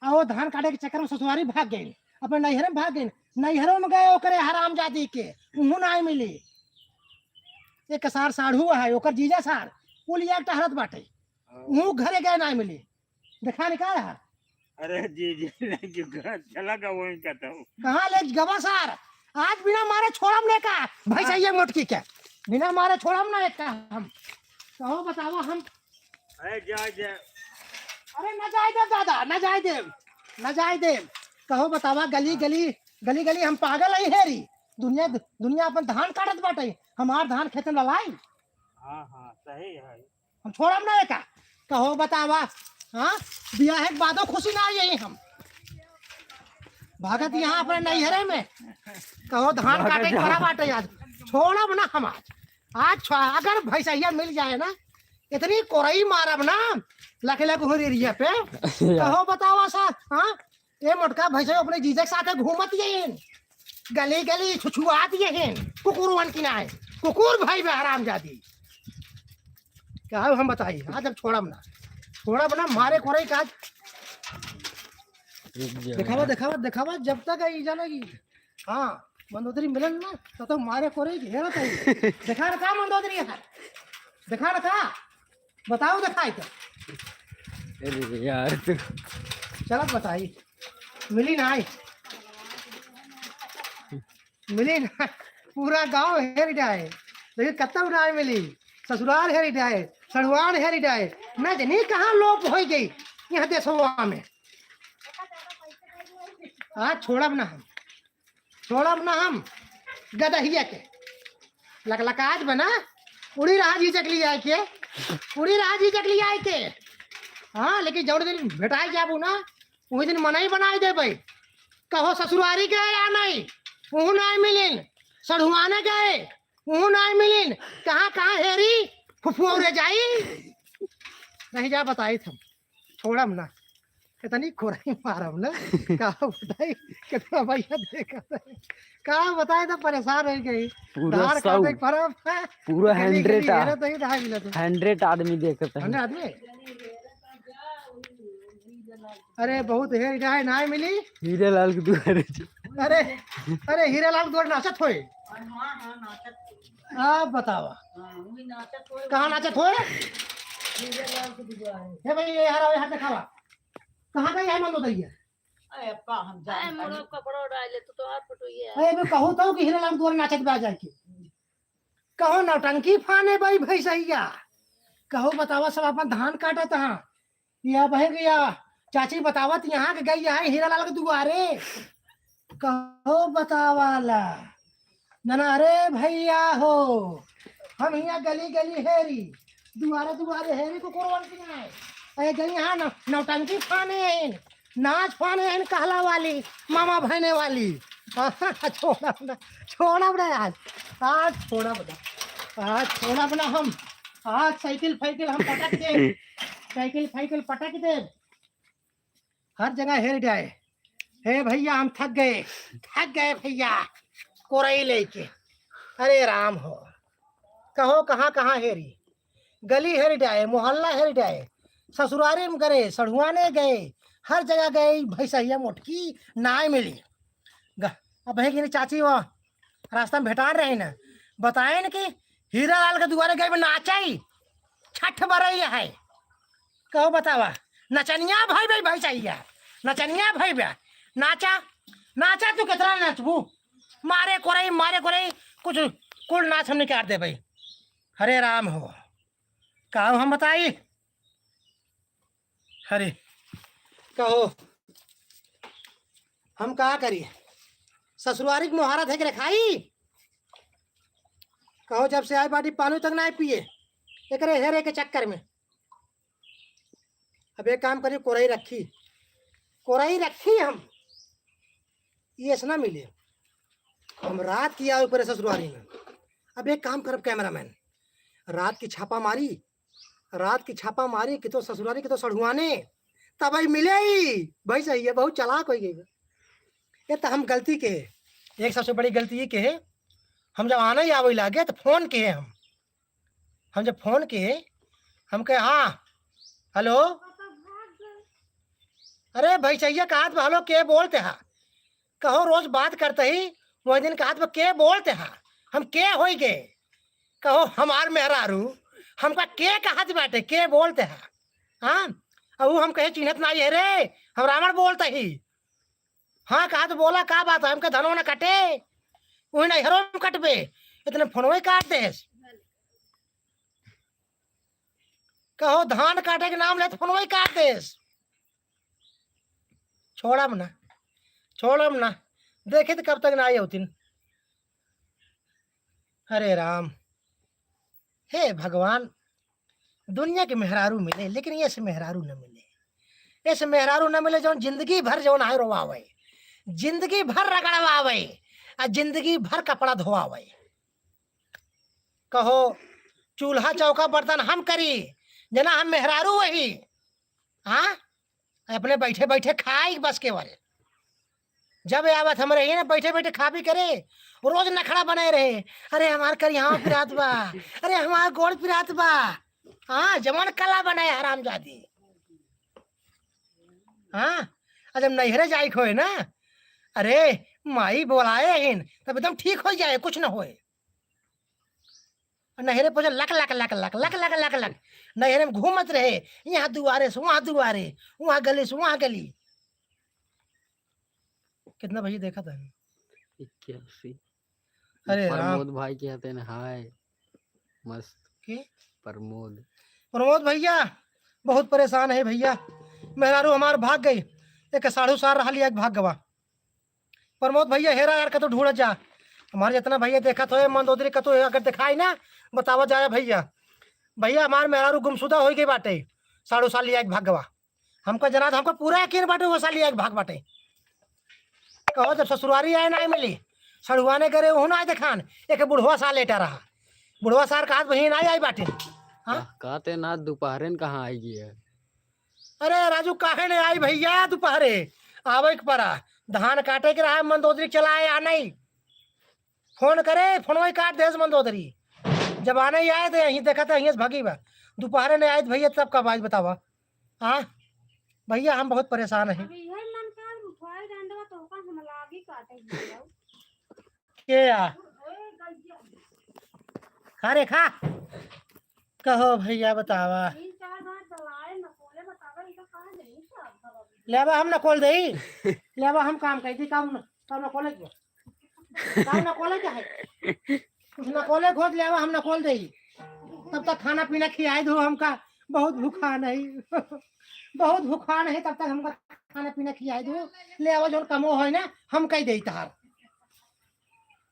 आ वो धान काटे के चक्कर में ससुरारी भाग गए, अपने नैहरे में भाग गए, नैहरों में गए ओकरे हराम जादी के, उहू नाई मिली। एक सार साढ़ू है, ओकर जीजा सार, वो लिया के टहरत बाटे, हाँ। उहू घरे गए नाई मिली। देखा नहीं का रहा? अरे जी, जी, नहीं, जो घर चला गया, वहीं का तो। कहाँ ले गवा सार? आज बिना मारे छोड़म नहीं का? भाई हाँ। सही है मोटकी के। बिना मारे छोड़म ना एक का हम। कहो बतावा हम। अरे जाए दे। अरे ना जाए दे दादा, ना जाए दे। ना जाए दे। कहो बतावा गली, गली, गली, गली हम पागल है हेरी। दुनिया, दुनिया अपन धान काटत बाटे। हमार धान खेत में ललाई। हाँ, हाँ, सही है। हम छोड़ब ना एका। कहो बतावा, हाँ, बियाह के बादो खुशी ना आई हम। भागत यहाँ अपने नैहरे में, कहो धान भागत काटे के जा। परा बाटे आज। छोड़ब ना हम आज। आज छो-, अगर भैंसैया मिल जाए ना, इतनी कोरई मारब ना, लख लख हो एरिया पे। कहो बतावा सा, हाँ, ए मोटका भैंसैया अपने जीजा के साथे घूमत यही। गली गली छुछुआत यही। कुकुरवन की ना है। कुकुर भाई बे हरामजादी। का हम बताई, आज हम छोड़ब ना, छोड़ब ना, मारे कोरई का आज। रुक जा देखावा, यार। देखावा, देखावा, जब तक ई जाना कि, हाँ, मंदोदरी मिलन ना, तो, तो मारे कोरई घेरा था। देखा रखा मंदोदरी है, देखा रखा, बताओ देखाई तो। अरे यार, तू चलत बताई, मिली ना आई। मिली ना, पूरा गांव हेर जाए, लेकिन कतौ ना मिली। ससुराल हेर जाए, सड़ुआन हेर जाए, न जनी कहाँ लोप हो गई यहाँ देशवा में। आज छोड़ब ना हम, छोड़ब ना हम गदहिया के। लकलकात बना, उड़ी रहा जी चकली आए के, उड़ी रहा जी चकली आए के। हाँ, लेकिन जौन दिन भेटाई जाबू ना, वही दिन मनई बनाई देबै। कहो ससुरारी गए या नहीं, वहू नहीं मिलिन। सढ़ुआने गए, वहू नहीं मिलिन। कहाँ कहाँ हेरी, फुफुआ रे जाई। नहीं जा बताई थम, छोड़म ना। कितनी खोराई मारम ना। का बताई, कितना भैया देखत है। का बताई, तो परेशान हो गई। पूरा धान सौ, काटे परब, पूरा गली गली हंड्रेड आ-, हेरत है, नहीं मिलत है। हंड्रेड आदमी देखत है। हंड्रेड आदमी? अरे, बहुत हेर जाए, ना मिली। हीरे लाल के दुआरे। अरे, अरे, हीरे लाल के दुआरे नाचत होए। आप बतावा। कहाँ नाचत होए? हे भाई, ये हरा, ये हाथ दिखावा। कहाँ गई है मनो दैया? अरे, अप्पा, हम जान अरे, पानी। मुड़ो कपड़ो डाले, तो तोहार फोटो ये है। अरे, मैं कहूँ तो कि हीरे लाल के दुआरे नाचत बा जाके। कहो नौटंकी फाने बाई भैसैया, कहो बतावा सब अपन धान काटत हाँ। या बहन के या चाची बतावत यहाँ के गई है हीरा लाल के दुआरे। कहो बतावा ला। ना ना, अरे भैया हो, हम यहाँ गली गली हेरी, दुआरे दुआरे हेरी को कोरवन की है। अरे गई यहाँ न-, नौटंकी फाने हैं। नाच पाने हैं कहला वाली, मामा भैने वाली। छोड़ब ना, छोड़ब ना आज, आज छोड़ब ना, आज छोड़ब ना हम। आज साइकिल फाइकिल हम पटक देब, साइकिल फाइकिल पटक देब। हर जगह हेर जाए। हे भैया, हम थक गए, थक गए भैया, कोरई लेके। अरे राम हो, कहो कहाँ कहाँ हेरी, गली हेर जाए, मोहल्ला हेर जाए, ससुरारे में गए, सढ़ुआने गए, हर जगह गए, भैसैया मोटकी नाय मिली। ग-, अब है कि नहीं चाची, वो रास्ता में भेटान रही न, बताए न कि हीरा लाल के दुआरे गए में नाचाई, छठ बरई है। कहो बतावा, नचनिया भाई भाई भैसैया, नचनिया भाई बा, नाचा, नाचा तू कितना नाचबू, मारे कोरई, मारे कोरई, कुछ कुल नाच हम निकाल दे भाई। हरे राम हो, का हम बताई? अरे, कहो, हम का करी? ससुरारी के मोहारा धे के रखाई? कहो, जब से आई बाटी पानी तक ना पिए, एकरे हेरे के चक्कर में। अब एक काम करी, कोरई रखी, कोरई रखी हम, ये ऐसा ना मिले। हम रात की आवे परे ससुरारी में। अब एक काम करब कैमरामैन, रात की छापा मारी, रात की छापा मारी, कि तो ससुरारी, कि तो सढ़ुआने, तब ही मिले ही। भाई सही है, बहुत चालाक हो गई। ये तो हम गलती के, एक सबसे बड़ी गलती ये के, हम जब आना ही आवे लागे तो फोन के हम, हम जब फोन के, हम कहे, "हाँ, हेलो।" अरे भैसैया, कहत बा, "हेलो, के बोलते हा?" कहो, रोज बात करते ही, वही दिन कहत बा, "के बोलते हा? हम के होई गए?" कहो, "हमार मेहरारू, हमका के कहत बाटे, के बोलते हा?" हाँ, अब ऊ हम कहे, "चिन्हत नाई है रे, हम रावण बोलते ही।" "हाँ, कहत बोला, का बात है?" हमके धनवा न कटे, वही नैहरो में कटबे, इतने फोनवे काट देस। कहो धान काटे के नाम ले तो फोनवे काट देस। छोड़ब ना, छोड़ब ना, देखे तो कब तक ना आई होतिन। अरे राम, हे भगवान, दुनिया के मेहरारू मिले, लेकिन ऐसे मेहरारू न मिले, ऐसे मेहरारू न मिले जौन जिंदगी भर जौन आए रोवावे, जिंदगी भर रगड़वावे, आ जिंदगी भर कपड़ा धोवावे। कहो, चूल्हा चौका बर्तन हम करी, जना हम मेहरारू वही। हाँ, अपने बैठे बैठे खाई बस केवल। जब आवत हम रही ना, बैठे बैठे खा भी करे, रोज नखड़ा बनाए रहे, "अरे हमार करियावा पिरात बा, अरे हमार गोड़ पिरात बा।" हाँ, जवन कला बनाए हरामजादी। हाँ, आ जब नैहरे जाए के होए ना, अरे माई बोलाए रहीन, तब एकदम ठीक हो जाए, कुछ ना होए। नैहरे पहुंचे लक, लक, लक। नैहरे में घूमत रहे, यहाँ दुआरे से वहाँ दुआरे, वहाँ गली से वहाँ गली। कितना भैया देखा था? इक्यासी। अरे राम। प्रमोद भाई के हते न, हाय। मस्त। के? प्रमोद। प्रमोद भैया बहुत परेशान है भैया, मेहरारू हमार भाग गई, एक साढ़ू सार रहल, एक भाग गवा। प्रमोद भैया, हेरा यार, कतौ ढूंढत जा। हमारे जितना भैया देखत होए, मंदोदरी कतौ अगर दिखाई ना, बतावा जाए भैया। भैया, हमार मेहरारू गुमशुदा होई गई बाटे। साढ़ू साल लिया के भाग गवा। हमका जना था, हमका पूरा यकीन बाटे वो साल लिया के भाग बाटे। कहो जब ससुरारी आए ना मिली, सड़ुआने करे ओहू ना आए देखान, एक बुढ़वा साल लेटा रहा। बुढ़वा सार कहा बहिन आई आई बाटे। हाँ? का-, कहते ना दोपहरे न कहाँ आई गई है? अरे राजू काहे ने आई भैया दोपहरे? आवे के पड़ा, धान काटे के रहा, मंदोदरी चला आए आ नहीं। फोन करे, फोनवा ही काट देस मंदोदरी। जब आने ही आए तो यहीं देखा था, यहीं से भागी बा। दोपहरे ने आए तो भैया तब कब आए बतावा? हाँ? भैया हम बहुत परेशान हैं। अब यही मन कर उठाए डंडवा तो ओका हम लागी काटे भैया। के आ? ए, गैया। खा रे खा। कहो भैया बतावा। तीन चार बार चलाए, नकोले बतावा, इनका कहाँ नहीं था अब बाबा। लेवा हम नकोल देई। लेवा हम काम कही थी, काम, काम नकोले के। काम नकोले के है। कुछ नकोले खोद लेवा हम नकोल देई। तब तक खाना पीना खियाए दो हमका। बहुत भूखा नहीं। बहुत भूखा नहीं, तब तक हमका खाना पीना खियाए दो। लेवा जौन कमो है ना, हम कही देई तहार।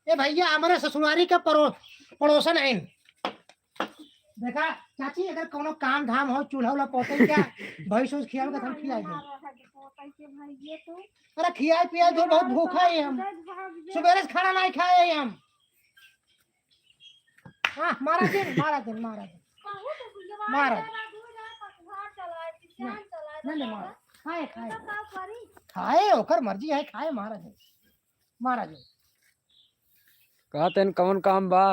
ए भैया, हमरे ससुरारी के परो-, पड़ोसन आइन। देखा चाची, अगर कौनो काम धाम हो, चूल्हा उल्हा पोते क्या, भैंस उस खियावे के हम खियाई दे। अरे खियाई पियाई दो, बहुत भूखा है हम। सुबेरे से खाना नहीं खाए हैं हम। हाँ, मारा दिन, मारा दिन, मारा दिन। मारा। नहीं, नहीं, मारा। खाए, खाए। खाए, ओकर मर्जी है, खाए, मारा दिन। मारा दिन। का तेन कवन काम बा?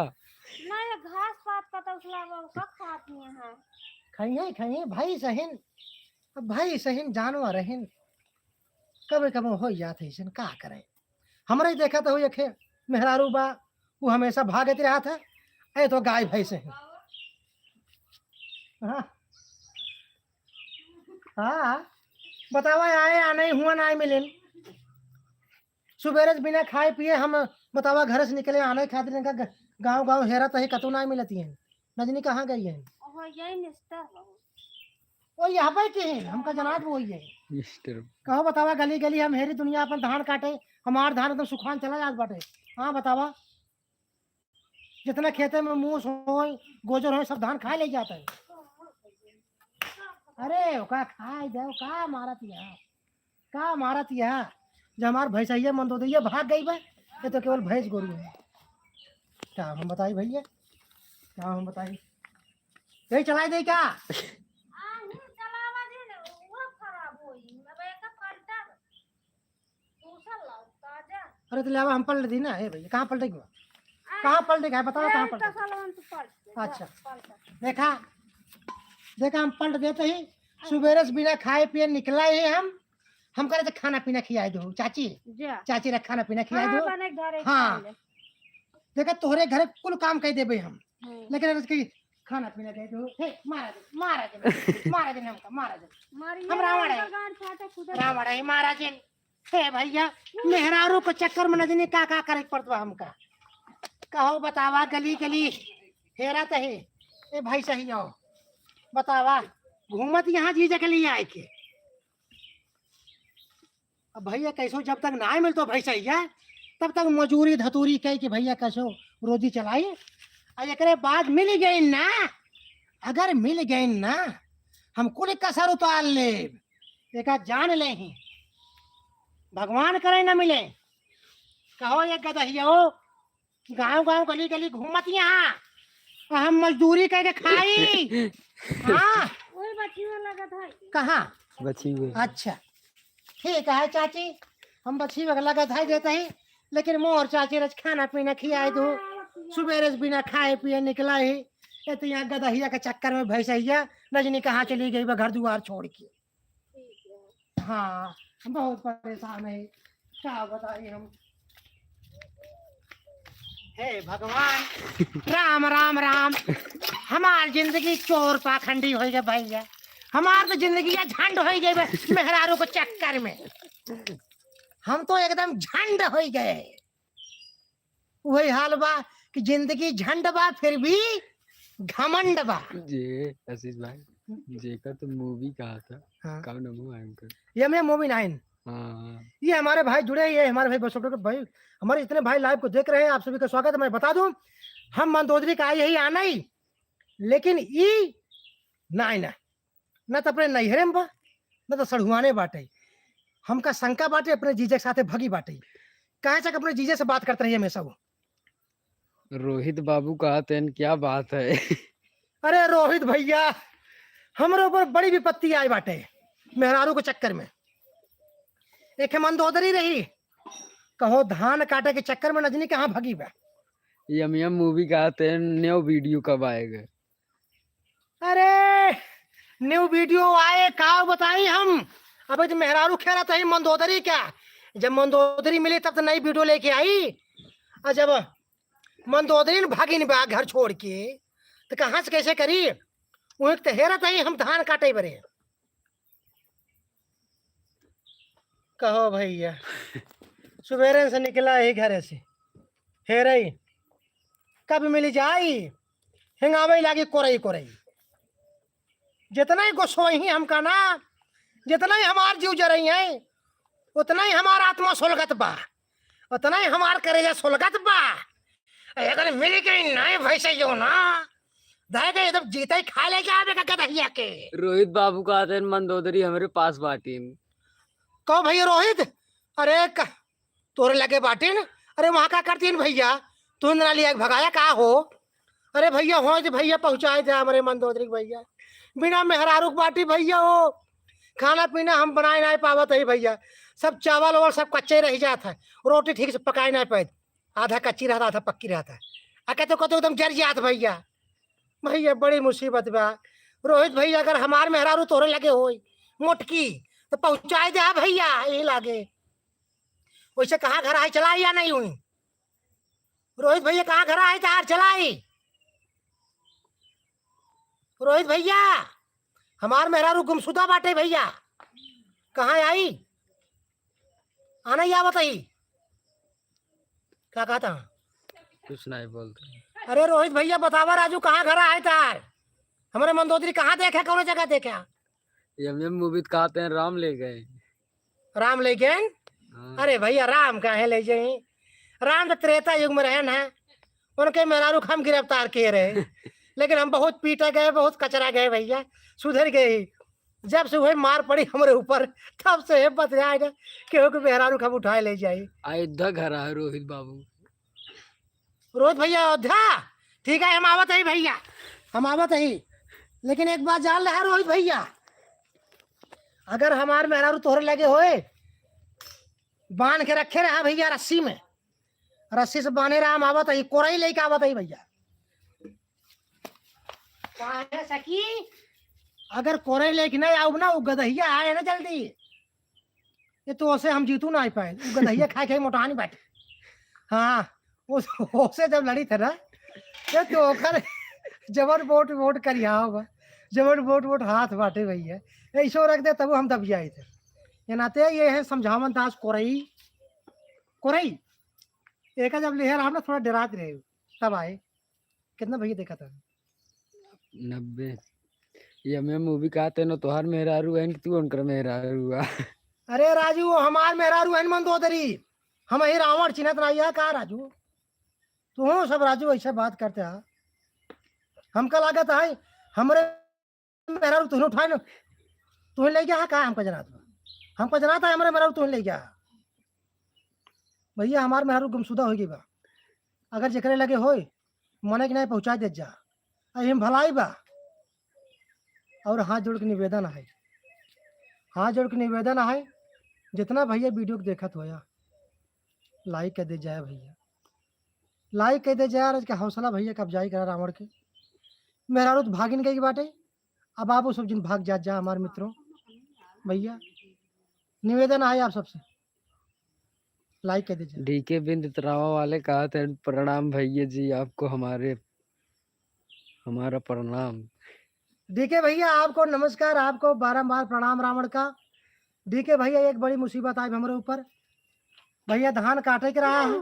ना, ये घास पात का तो उठला बा, ओका खात नहीं है। खाइए, खाइए, भाई सहिन, अब भाई सहिन जानवर रहिन, कबे कबे हो जात है ऐसन, का करें? हमरे ही देखा तो हो, एक मेहरारू बा, वो हमेशा भागत रहत है, ए तो गाय भैंस है। हाँ। हाँ, बतावा, आए, आने हुआ ना मिलेन। सुबेरे से बिना खाए पिए हम, बतावा, घर से निकले, आने खातिर इनका ग-, गाँव, गाँव हेरत है, कतौ ना मिलती हैं, न जानी कहाँ गई हैं। ओहो, यही मिस्टर हो। वो यहाँ पे के हैं, हमका जनात वो ही है। मिस्टर। कहो बतावा, गली गली हम हेरी दुनिया अपन धान काटे, हमार धान एकदम सुखान चला जात बाटे। हाँ बतावा, जितना खेते में मूस होय, गोजर होय, सब धान खाए ले जाता है। अरे ओका खाए दे, का मारत यहाँ, का मारत यहाँ? जब हमार भैंसैया मंदोदरिया भाग गई बा, ये तो केवल भैंस गोरू है। का हम बताई भैया, का हम बताई? यही चलाई दे का? आ, ही चलावा दे ना, वो खराब होई। अब एक पलटा दूसरा लाओ, ताजा। अरे तो लेवा हम पलट दी ना, हे भैया, कहाँ पलटे के बा? आ, कहाँ पलटे के है? बताओ, ए, कहाँ पलटे? तो साला हम तो पलट दे, अच्छा। पलट। देखा, देखा, हम पलट देते ही, सुबेरे से बिना खाए पिए निकला ही हम, हम करे तो खाना पीना खियाए दो, चाची। जा। चाची रे खाना पीना खियाए हाँ, दो। अपने घरे हाँ। खा ले। देखा, तोहरे घरे कुल काम कह देबे हम। हम्म। लेकिन अब इसकी खाना पीना दे दो। हे, मारा दे, मारा दे, मारा दे हमका, मारा दे। मारिए हम रावण है। गांड फाटा खुदा। रावण है, मारा दे। हे भैया, मेहरारू के चक्कर में न जाने का का करे के पड़त बा हमका। कहो बतावा, गली गली हेरा त है। ए भाई सही हो, बतावा, घूमत यहाँ जीजा के लिए आए के। अब भैया कैसो जब तक ना मिलतो भैंसैया, तब तक मजूरी धतूरी कह के भैया कैसो रोजी चलाई। आ एकरे बाद मिल गई ना, अगर मिल गई ना, हम कुल कसर उतार लेब। एका जान ले ही, भगवान करे ना मिले। कहो ये गदहिया हो, गाँव गाँव गली गली घूमत यहाँ, आ हम मजदूरी करके खाई। हाँ। ओए बछिया लगत है। कहाँ? बछिया। अच्छा, ठीक है चाची, हम बछिया लगत है देते ही, लेकिन मोर चाची रज खाना पीना खियाए दो, हाँ, बछिया। सुबेरे से बिना खाए पिए निकला ही, ये तो यहाँ गदहिया के चक्कर में भैंसैया न जाने कहाँ चली गई बा घर दुआर छोड़ के। हाँ, हम बहुत परेशान है, क्या बताई हम। हे भगवान, राम, राम, राम। हमार जिंदगी चोर पाखंडी होइ गए भैया, हमार तो जिंदगी या झंड होइ गए बे, मेहरारू के चक्कर में। हम तो एकदम झंड होइ गए। वही हाल बा कि जिंदगी झंड बा, फिर भी घमंड बा। जी, आशीष भाई, जेकर तो movie कहा था, हाँ। का नाम हुआ है उनका? ये मैं movie nine। हाँ, हाँ। ये हमारे भाई जुड़े, ये हमारे भाई बसोटो के भाई, हमारे जितने भाई live को देख रहे हैं, आप सभी का स्वागत है। मैं बता दूं, हम मंदोदरी का आई ही आना ही, लेकिन ई ना आना। ना तो अपने नैहरे में बा, ना तो सढ़ुआने बाटे। हमका शंका बाटे, अपने जीजे के साथे भगी बाटे। काहे चक अपने जीजे से बात करत रही हमेशा वो। रोहित बाबू कहत हैं, क्या बात है? अरे रोहित भैया, हमरे ऊपर बड़ी विपत्ति आई बाटे मेहरारू के चक्कर में। एक मंदोदरी रही, कहो धान काटे के चक्कर में न जनी कहाँ भगी बा। यम यम मूवी कहत हैं, न्यू वीडियो कब आएगा? अरे न्यू वीडियो आए का बताई हम। अबे तो मेहरारू खेलत ही मंदोदरी का, जब मंदोदरी मिली तब तो नई वीडियो लेके आई। और जब मंदोदरी न भागिन बा घर छोड़ के, तो कहाँ से कैसे करी? वहीं तो हेरत ही हम धान काटे बरे। कहो भैया, सुबेरे से निकला ही घरे से, हेरई कब मिली जाई, हिंगावे लागी कोरई कोरई। जितना ही गोसवही हमका ना, जितना ही हमार जीव जरई है, उतना ही हमार आत्मा सोलगत बा, उतना ही हमार करेजा सोलगत बा। अगर मिल गई नाई भैंसे यो ना, दे गए एकदम जीते ही खा ले जावे का गदहिया के। रोहित बाबू कहत हैं, मंदोदरी हमरे पास बाटिन। कहो भैया रोहित, अरे क-, तोरे लगे बाटिन? अरे वहाँ का करतीन भैया, तू ना लिया भगाया का हो? अरे भैया हो जे भैया पहुँचाए दे हमरे मंदोदरी के भैया, बिना मेहरारू के बाटी भैया हो, खाना पीना हम बनाए ना पावत ही भैया, सब चावल वावल सब कच्चे रह जात है, रोटी ठीक से पकाए ना पाए, आधा कच्ची रहत, आधा पक्की रहत है। आ कहते कहते एकदम जर जात भैया। भैया बड़ी मुसीबत बा। रोहित भैया अगर हमार मेहरारू तोरे लगे होई मोटकी तो पहुँचाए दे भैया, यही लागे। वैसे कहाँ घर आई चलाई या नहीं हुई? रोहित भैया कहाँ घर आई तार चलाई? रोहित भैया हमार मेहरारू गुमशुदा बाटे भैया, कहाँ आई? आना ही आवत ही। का कहता? कुछ नहीं बोलते। अरे रोहित भैया बतावा राजू कहाँ घर आए तार? हमरे मंदोदरी कहाँ देखे, कौनो जगह देखे? यम यम मूवी कहत हैं राम ले गए। राम ले गए? हाँ। अरे भैया राम काहे ले जाई? राम तो त्रेता युग में रहे ना, उनके मेहरारू के हम गिरफ्तार किए रहे। लेकिन हम बहुत पीटे गए, बहुत कचरा गए भैया, सुधर गए। जब से वही मार पड़ी हमरे ऊपर, तब से हे बतलाए गए कि हो के मेहरारू के हम उठाए ले जाई। अयोध्या घर है रोहित बाबू। रोहित भैया अयोध्या, ठीक है हम आवत ही भैया, हम आवत ही। लेकिन एक बात जान ले रोहित भैया, अगर हमार मेहरारू तोहरे लगे होए, बांध के रखे रहा भैया रस्सी में, रस्सी से बांधे रहा, हम आवत ही, कोरई लेके आवत ही भैया। काहे सखी? अगर कोरई लेके नहीं आउब ना, वो गदहिया आए ना जल्दी, ये तो ओसे हम जीतू ना पाए, वो गदहिया खाए खाए मोटानी बैठे। हाँ, ओस-, ओसे जब लड़ी थे ना, ये तो ओकर जबर वोट वोट करिया होगा, जबर वोट वोट हाथ बाटे भैया, ऐसो रख दे तब हम दब जाए थे। ये नाते ये है समझावन दास कोरई, कोरई, एका जब लिहे रहा ना थोड़ा डरात रहे, तब आए। कितना भैया देखा था? नब्बे। ये हमें मूवी कहते न तोहार मेहरारू है कि तू उनकर मेहरारू हुआ। अरे राजू, वो हमार मेहरारू है मंदोदरी, हम ही रावण चिन्हत रही है का राजू? तू सब राजू ऐसे बात करते हैं, हमका लागत है हमरे मेहरारू तुहने उठाए न, तुहने ले गया है का? हमका जनात बा, हमका जनात है हमरे मेहरारू तुहने ले गया है। भैया हमार मेहरारू गुमशुदा हो गई बा, अगर जेकरे लगे होए मने के नहीं पहुँचा देत जा, अही में भलाई बा। और हाथ जोड़ के निवेदन है, हाथ जोड़ के निवेदन है, जितना भैया वीडियो को देखत होया लाइक कर दे जाए भैया, लाइक कर दे जाए। आज के हौसला भैया कब जाई करा रावण के, मेहरारू तो भागिन गई बाटे, अब आप सब जिन भाग जात जा हमार मित्रों, भैया निवेदन है आप सबसे लाइक कर दीजिए। डीके बिंद तरावा वाले कहत हैं, "प्रणाम भैया जी, आपको हमारे, हमारा प्रणाम।" डीके भैया आपको नमस्कार, आपको बारंबार प्रणाम रावण का। डीके भैया एक बड़ी मुसीबत आई हमरे ऊपर। भैया धान काटे के रहा है,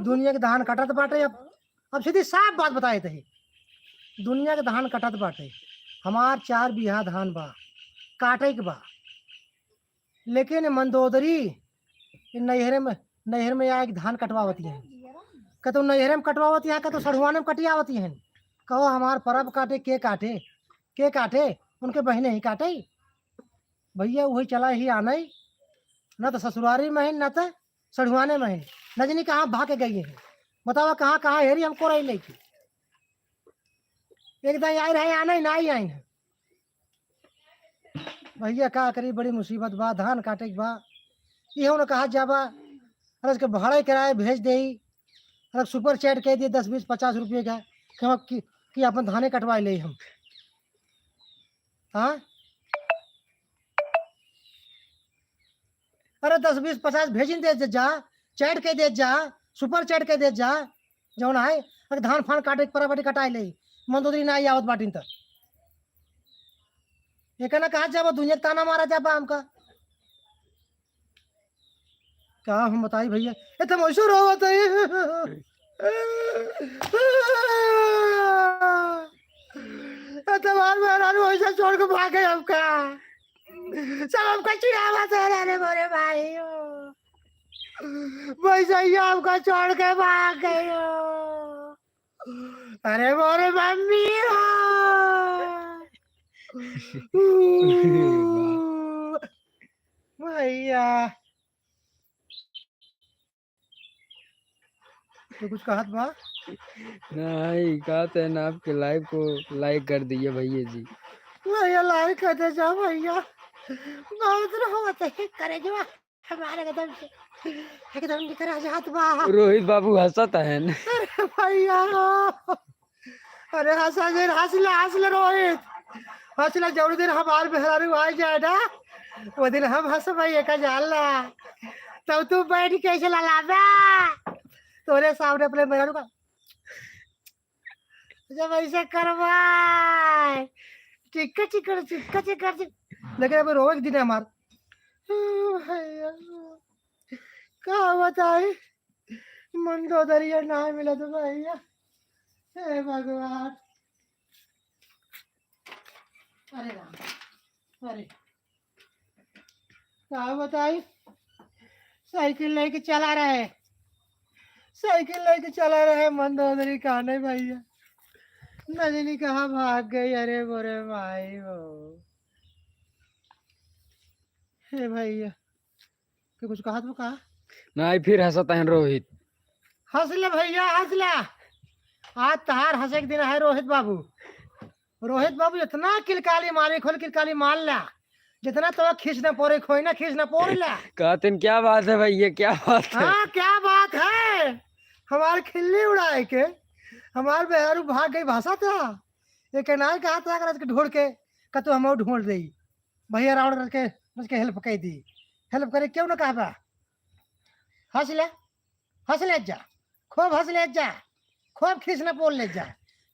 दुनिया के धान कटत बाटे। अब, अब सीधी साफ बात बताए थे, दुनिया के धान कटत बाटे, हमार चार बीघा धान बा, काटे के बा, लेकिन मंदोदरी ये नैहरे में, नैहर में आए के धान कटवावती हैं, कतो नैहरे में कटवावती हैं, कतो सढ़ुआने में कटियावती हैं। कहो हमार परब काटे, के काटे, के काटे? उनके बहिने ही काटइ। भइया उहइ चला ही आनइ, न त ससुरारी महिन, न त सढ़ुआने महिन, न जनी कहाँ भाग के गइ हैं। बतावा कहाँ कहाँ हेरी हमको रही लइके। एक दाई आइ रहे आनइ, नाहीं आइन है। भइया का करी, बड़ी मुसीबत बा, धान काटे के बा। इहे उन्हें कहा जाबा, अरे इसके भाड़ा किराए भेज देई, अरे super chat कइ दिए दस, बीस, पचास रुपये का, कि हम, कि, कि अपन धाने कटवाइ लेई हम। हाँ? अरे दस, बीस, पचास भेजिन देत जा, chat कइ देत जा, super chat कइ देत जा, जउन है, अरे धान फान काटे के परा बाटी कटाइ लेई, मंदोदरी नाहीं आवत बाटिन त। एका ना कहा जाबा, दुनिया ताना मारा जाबा हमका। का हम बताई भइया, ए त हम ऐसो रोवत है। ए त हमार मेहरारू ऐसा छोड़ के भागे हमका। सब हमका चिढ़ावत है, अरे मोरे भाई हो। भैसैया हमका छोड़ के भाग गई हो। अरे मोरे मम्मी हो। भैया। तू कुछ कहत बा? नहीं, कहते हैं ना, आपके live को like कर दिए भैया जी। भैया like कर दे जा भैया। बहुत रोवत है करे जो हमारे एकदम से, एकदम निकरा जात बा। रोहित बाबू हंसत हैं। अरे भैया। अरे हंसा जे, हंस ले, हंस ले रोहित, हंस ले। जौन दिन हमार मेहरारू आ जाए ना, वो दिन हम हंसबे, एका जान ला। तब तू बैठ के ऐसे ललाबे, तोरे सामने अपने मेहरारू का जब ऐसे करबे, चिक्का चिक्कर, चिक्का चिक्कर, चिक-, लेकिन अभी रोवे के दिन है हमार। ओ भैया, का बताई, मंदोदरिया ना मिलत भैया। हे भगवान। अरे राम, अरे का बताई, साइकिल लेके चला रहे, साइकिल लेके चला रहे मंदोदरी, कहा नहीं भैया, न जानी कहाँ भाग गई। अरे मोरे माई हो, हे भैया, के कुछ कहत बा का? नहीं, फिर हंसत हैं रोहित। हंस ले भैया, हंस ले। आज तहार हंसे के दिन है रोहित बाबू। रोहित बाबू इतना किलकाली मारे, खोल किलकाली मार ला। जितना तो खींच न पोरे खोई ना, खींच न पोर ला। कहते हैं, क्या बात है भैया, क्या बात है? हाँ, क्या बात है? हमार खिल्ली उड़ाए के, हमार मेहरारू भाग गई भाषा था। ये कहना है, कहा था, अगर इसके ढूंढ के, का तू हम ढूंढ दे। भैया रावण रच के, रच के help कइ दी। Help करे क्यों ना कहबा? हंस ले, हंस ले जा, खूब हंस ले जा, खूब खीस न पोर ले जा।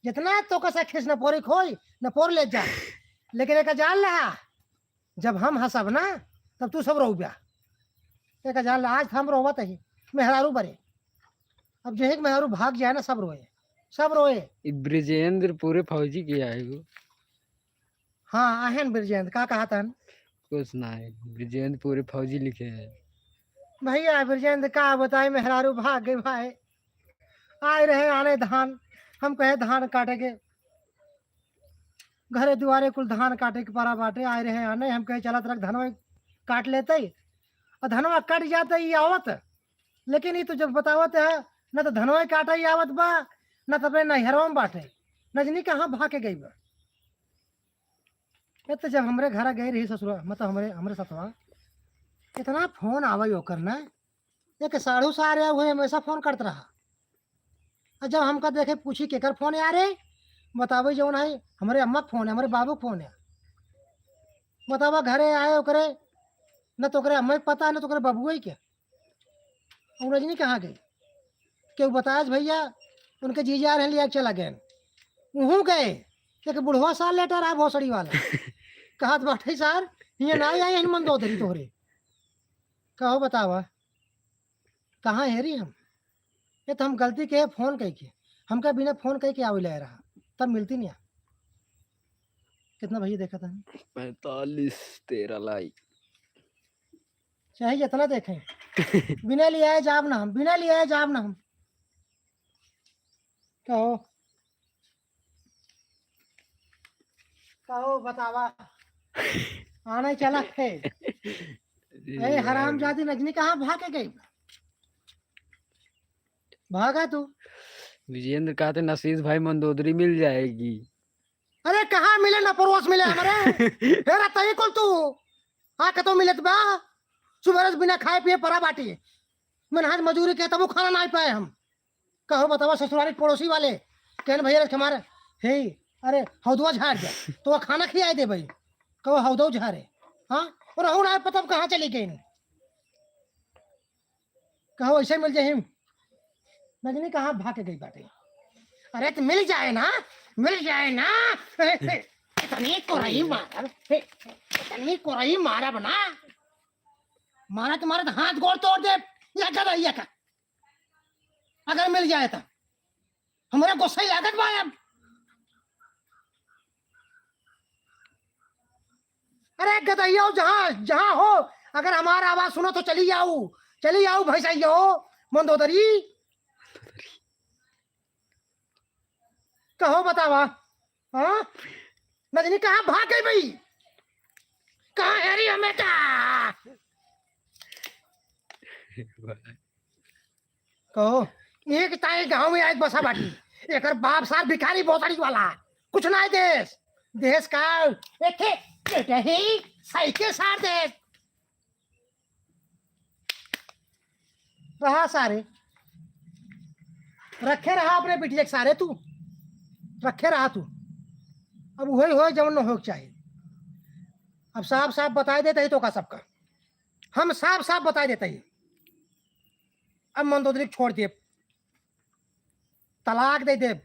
जितना तो कसा खीस न पोरी खोई, न पोर ले जा। लेकिन एक जान ला, जब हम हंसब ना, तब तू सब रोबा। एक जान ला, आज हम रोवत ही, मेहरारू बरे। अब जो है कि मेहरारू भाग जाए ना, सब रोए, सब रोए। ई ब्रजेंद्र पूरे फौजी के आए हो। हाँ, अहन ब्रजेंद्र, का कहत हन? कुछ ना है, ब्रजेंद्र पूरे फौजी लिखे हैं। भैया, ब्रजेंद्र का बताई, मेहरारू भाग गई भाई। आए रहे आने धान, हम कहे धान काटे के, घरे दुआरे कुल धान काटे के परा बाटे, आए रहे आने, हम कहे चलत रख धनवा काट लेते, और धनवा कट जाते, ई आवत, लेकिन ई तो जब बतावत है, न तो धनवा काटे ई आवत बा, न तो अपने नैहरवा में बाटे, न जनी कहाँ भाग के गई बा। ए तो जब हमरे घरा गई रही ससुरा, मतलब हमरे, हमरे सतवा, इतना फोन आवे ओकर ना, एक साढ़ू सारे हुए हमेशा फोन करत रहा। और जब हमका देखे पूछी केकर फोन है रे, बतावे जौन है, हमरे अम्मा के फोन है, हमरे बाबू के फोन है। बतावा घरे आए ओकरे, न तो ओकरे अम्मा के पता है, न तो ओकरे बाबुआ के। और रजनी कहाँ गई? केहू बतायस भैया, उनके जीजा आ रहे लिया के चला गए। उहूँ गए, एक बुढ़वा साल लेटा रहा भोसड़ी वाला। कहत बाटे, "सर, हियाँ ना आई, आई हनुमान दो धरी तोहरे।" कहो बतावा, कहाँ हेरी हम? ये तो हम गलती के फोन कई के, हमका बिना फोन कई के आवे ले रहा, तब मिलती नहीं। कितना भैया देखा था? पैंतालीस तेरह लाइक। चाहे जितना देखें, बिना लियाए जाब ना हम, बिना लियाए जाब ना हम। कहो। कहो बतावा। आने चला है। ए हरामजादी नजनी कहाँ भाग के गई? भागा तू। विजेंद्र कहते नसीस भाई मंदोदरी मिल जाएगी। अरे कहाँ मिले ना परोस मिले हमरे। हेरा तई कुल तू। हाँ कतो मिलत बा। सुबह से बिना खाए पिए परा बाटी। मन हाथ मजूरी के तबो खाना ना पाए हम। कहो बतावा ससुरारी पड़ोसी वाले। कहन भैया रे हमारे। हे अरे हौदवा झाड़ दे। तो वो खाना खियाए दे भाई। कहो हौदव झारे। हाँ। और रहू ना पता अब कहाँ चली गई। कहो ऐसे मिल जाए। नजनी कहाँ भाग के गई बाटे? अरे तो मिल जाए ना, मिल जाए ना। ए, ए, इतनी कोरई मारब, ए, इतनी कोरई मारब ना। मारत मारत हाथ गोड़ तोड़ दे। या गदहिया का। अगर मिल जाए तो। हमरा गुस्सा ही लागत बा अब। अरे गदहिया जहाँ, जहाँ हो, अगर हमारा आवाज सुनो तो चली आओ, चली आओ भैंसैया हो, मंदोदरी। कहो बतावा, हाँ? नजनी कहाँ भाग गई भाई? कहाँ हेरी हमें का? कहो, एक ताई गाँव में आए बसा बाटी। एकर बाप सार भिखारी बोतड़ी वाला। कुछ ना देस। देस का एक ठे, एक ठे ही साइकिल सार देस। रहा सारे। रखे रहा अपने बिटिया के सारे तू। रखे रहा तू। अब वही हो जवन हो के चाहिए। अब साफ साफ बताए देते ही तो का सबका। हम साफ साफ बताए देते ही। अब मंदोदरी के छोड़ देब, तलाक दे देब।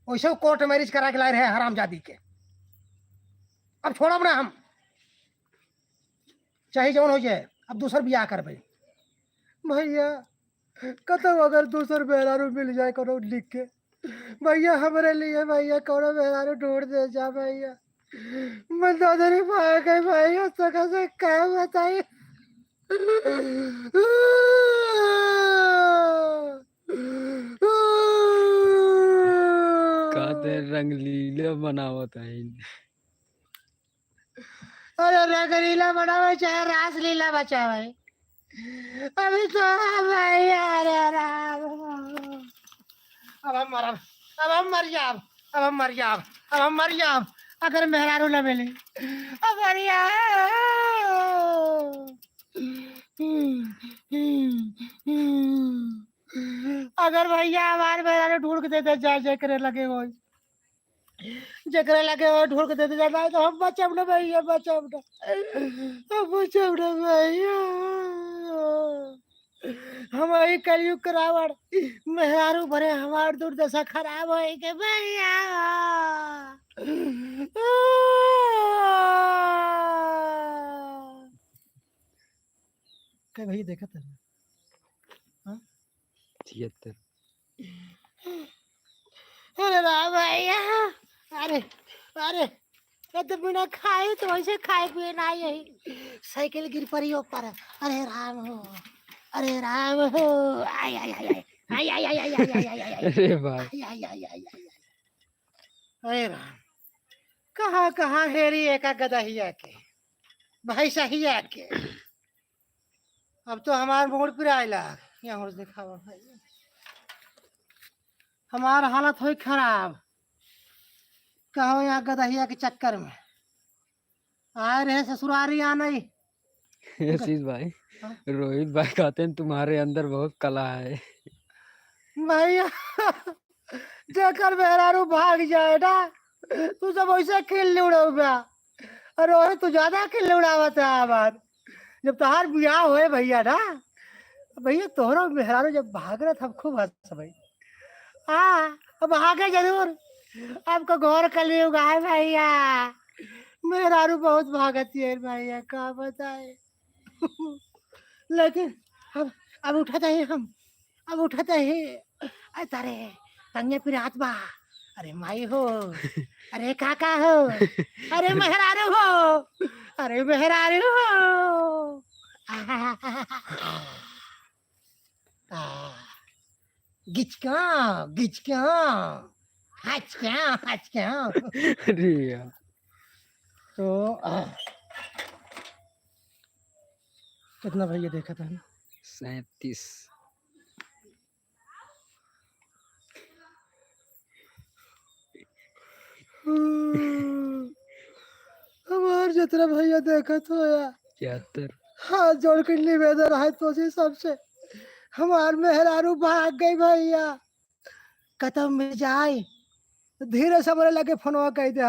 वैसे वो कोर्ट मैरिज करा के लाए रहे हरामजादी के। अब छोड़ब ना हम, चाहे जौन हो जाए, अब दूसर बियाह करबे। भैया, कतौ अगर दूसर मेहरारू मिल जाए कोनो लिख के, भैया, हमरे लिए, भैया, कौनो मेहरारू ढूंढ दे जा, भैया। मंदोदरी भाग गई, भैया, तो कैसे क्या बताई? कहते रंगलीला बनावत है। अरे रंगलीला बनावे चाहे रासलीला बचावे, अभी तो हम है, अरे राम। अब हम मरब, अब हम मर जाब, अब हम मर जाब, अब हम मर जाब, अगर मेहरारू न मिले। अब मर जाब। अगर भैया हमार मेहरारू ढूंढ के दे दे, जाए, जाए करे लगे हो। जेकरे लगे हो ढोल के दे दे जाता है, तो हम बचब ना भैया, बचब ना, हम बचब ना भैया। हम वही कलयुग के रावण, मेहरारू भरे हमार दुर्दशा खराब होई के भैया। के भैया देखत है। हाँ? छिहत्तर। अरे राम भैया, अरे, अरे, ये तो बिना खाए तो वैसे खाए पिए ना यही। साइकिल गिर पड़ी ऊपर। अरे राम हो, अरे राम हो, आय, आय, आय, आय। आय, आय, आय, आय, आय, आय, आय, आय। अरे भाई। आय, आय, आय, आय, आय, आय। अरे राम, कहाँ, कहाँ हेरी एका गदहिया के, भैंसहिया के। अब तो हमार मूड पिराए लाग। यहाँ और दिखावा भाई, हमार हालत होई खराब। कहो यहाँ गदहिया के चक्कर में आए रहे ससुरारी आ नहीं। आशीष भाई, हाँ? रोहित भाई कहते हैं तुम्हारे अंदर बहुत कला है। भैया, जेकर मेहरारू भाग जाए ना, तू सब वैसे खिल्ली उड़ाऊ बा। अरे ओए, तू ज्यादा खिल्ली उड़ावत है हमार। जब तोहार बियाह होए भैया ना, भैया तोहरो मेहरारू जब भाग रहा था, खूब हंस भाई। हाँ, अब भागे जरूर। आपका घोर कलयुग है भैया। मेहरारू बहुत भागती है भैया, का बताए। लेकिन अब, अब उठत ही हम, अब उठत ही। अरे तारे, तंगे पिरात बा। अरे माई हो, अरे काका हो, अरे मेहरारू हो, अरे मेहरारू हो। आ, गिचका, गिचका। हच क्या, हच क्या। अरे यार। तो, आ, कितना भैया देखा था? सैंतीस। हमार जितना भैया देखत हो या। छिहत्तर। हाथ जोड़ के निवेदन है तोसे सबसे, हमार मेहरारू भाग गई भैया, कतौ मिल जाए, धीरे से हमरे लगे फोनवा कइ दे।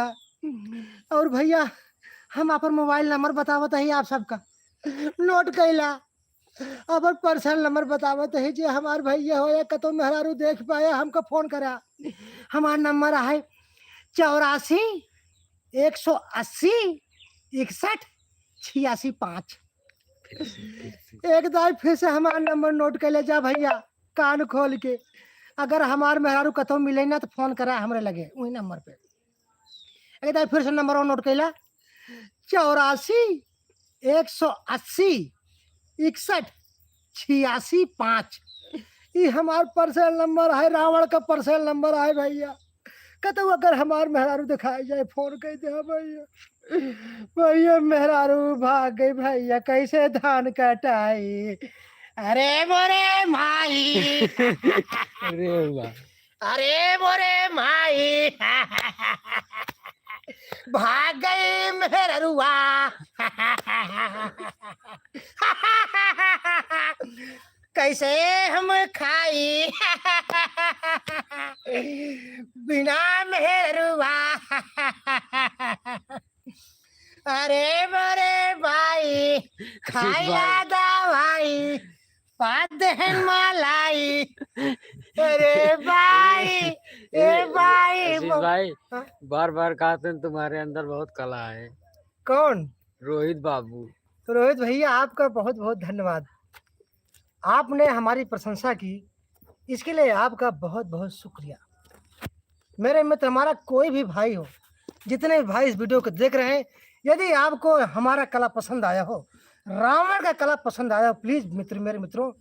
और भैया, हम अपन मोबाइल नंबर बतावत ही आप सबका, नोट कइला। अपन पर्सनल नंबर बतावत ही, जे हमार भैया हो या कतौ मेहरारू देख पाया, हमका फोन करा। हमार नंबर है चौरासी एक सौ अस्सी इकसठ छियासी पाँच। फिर से, फिर से। एक दाई फिर से हमार नंबर नोट कइले जा भैया, कान खोल के। अगर हमार मेहरारू कतौ मिले ना तो फोन करा हमरे लगे, वही नंबर पे। एक दाई फिर से नंबर नोट कइला, चौरासी एक सौ अस्सी इकसठ छियासी पाँच। ई हमार पर्सनल नंबर है, रावण का पर्सनल नंबर है भैया। कतौ अगर हमार मेहरारू दिखाई जाए, फोन कइ दे भैया। भैया, मेहरारू भाग गई भैया, कैसे धान कटाई? अरे मोरे माई। अरे वाह। अरे मोरे माई। भाग गई मेहररुआ। कैसे हम खाई बिना मेहररुआ। अरे मोरे भाई, आशीष खाइला भाई। दवाई, पाद देहन मलाई। अरे भाई, ए, ए भाई, आशीष मो-, भाई, हाँ? बार बार कहते हैं तुम्हारे अंदर बहुत कला है। कौन? रोहित बाबू। तो रोहित भैया, आपका बहुत बहुत धन्यवाद। आपने हमारी प्रशंसा की, इसके लिए आपका बहुत बहुत शुक्रिया। मेरे मित्र, हमारा कोई भी भाई हो, जितने भी भाई इस वीडियो को देख रहे हैं, यदि आपको हमारा कला पसंद आया हो, रावण का कला पसंद आया हो, प्लीज मित्र, मेरे मित्रों,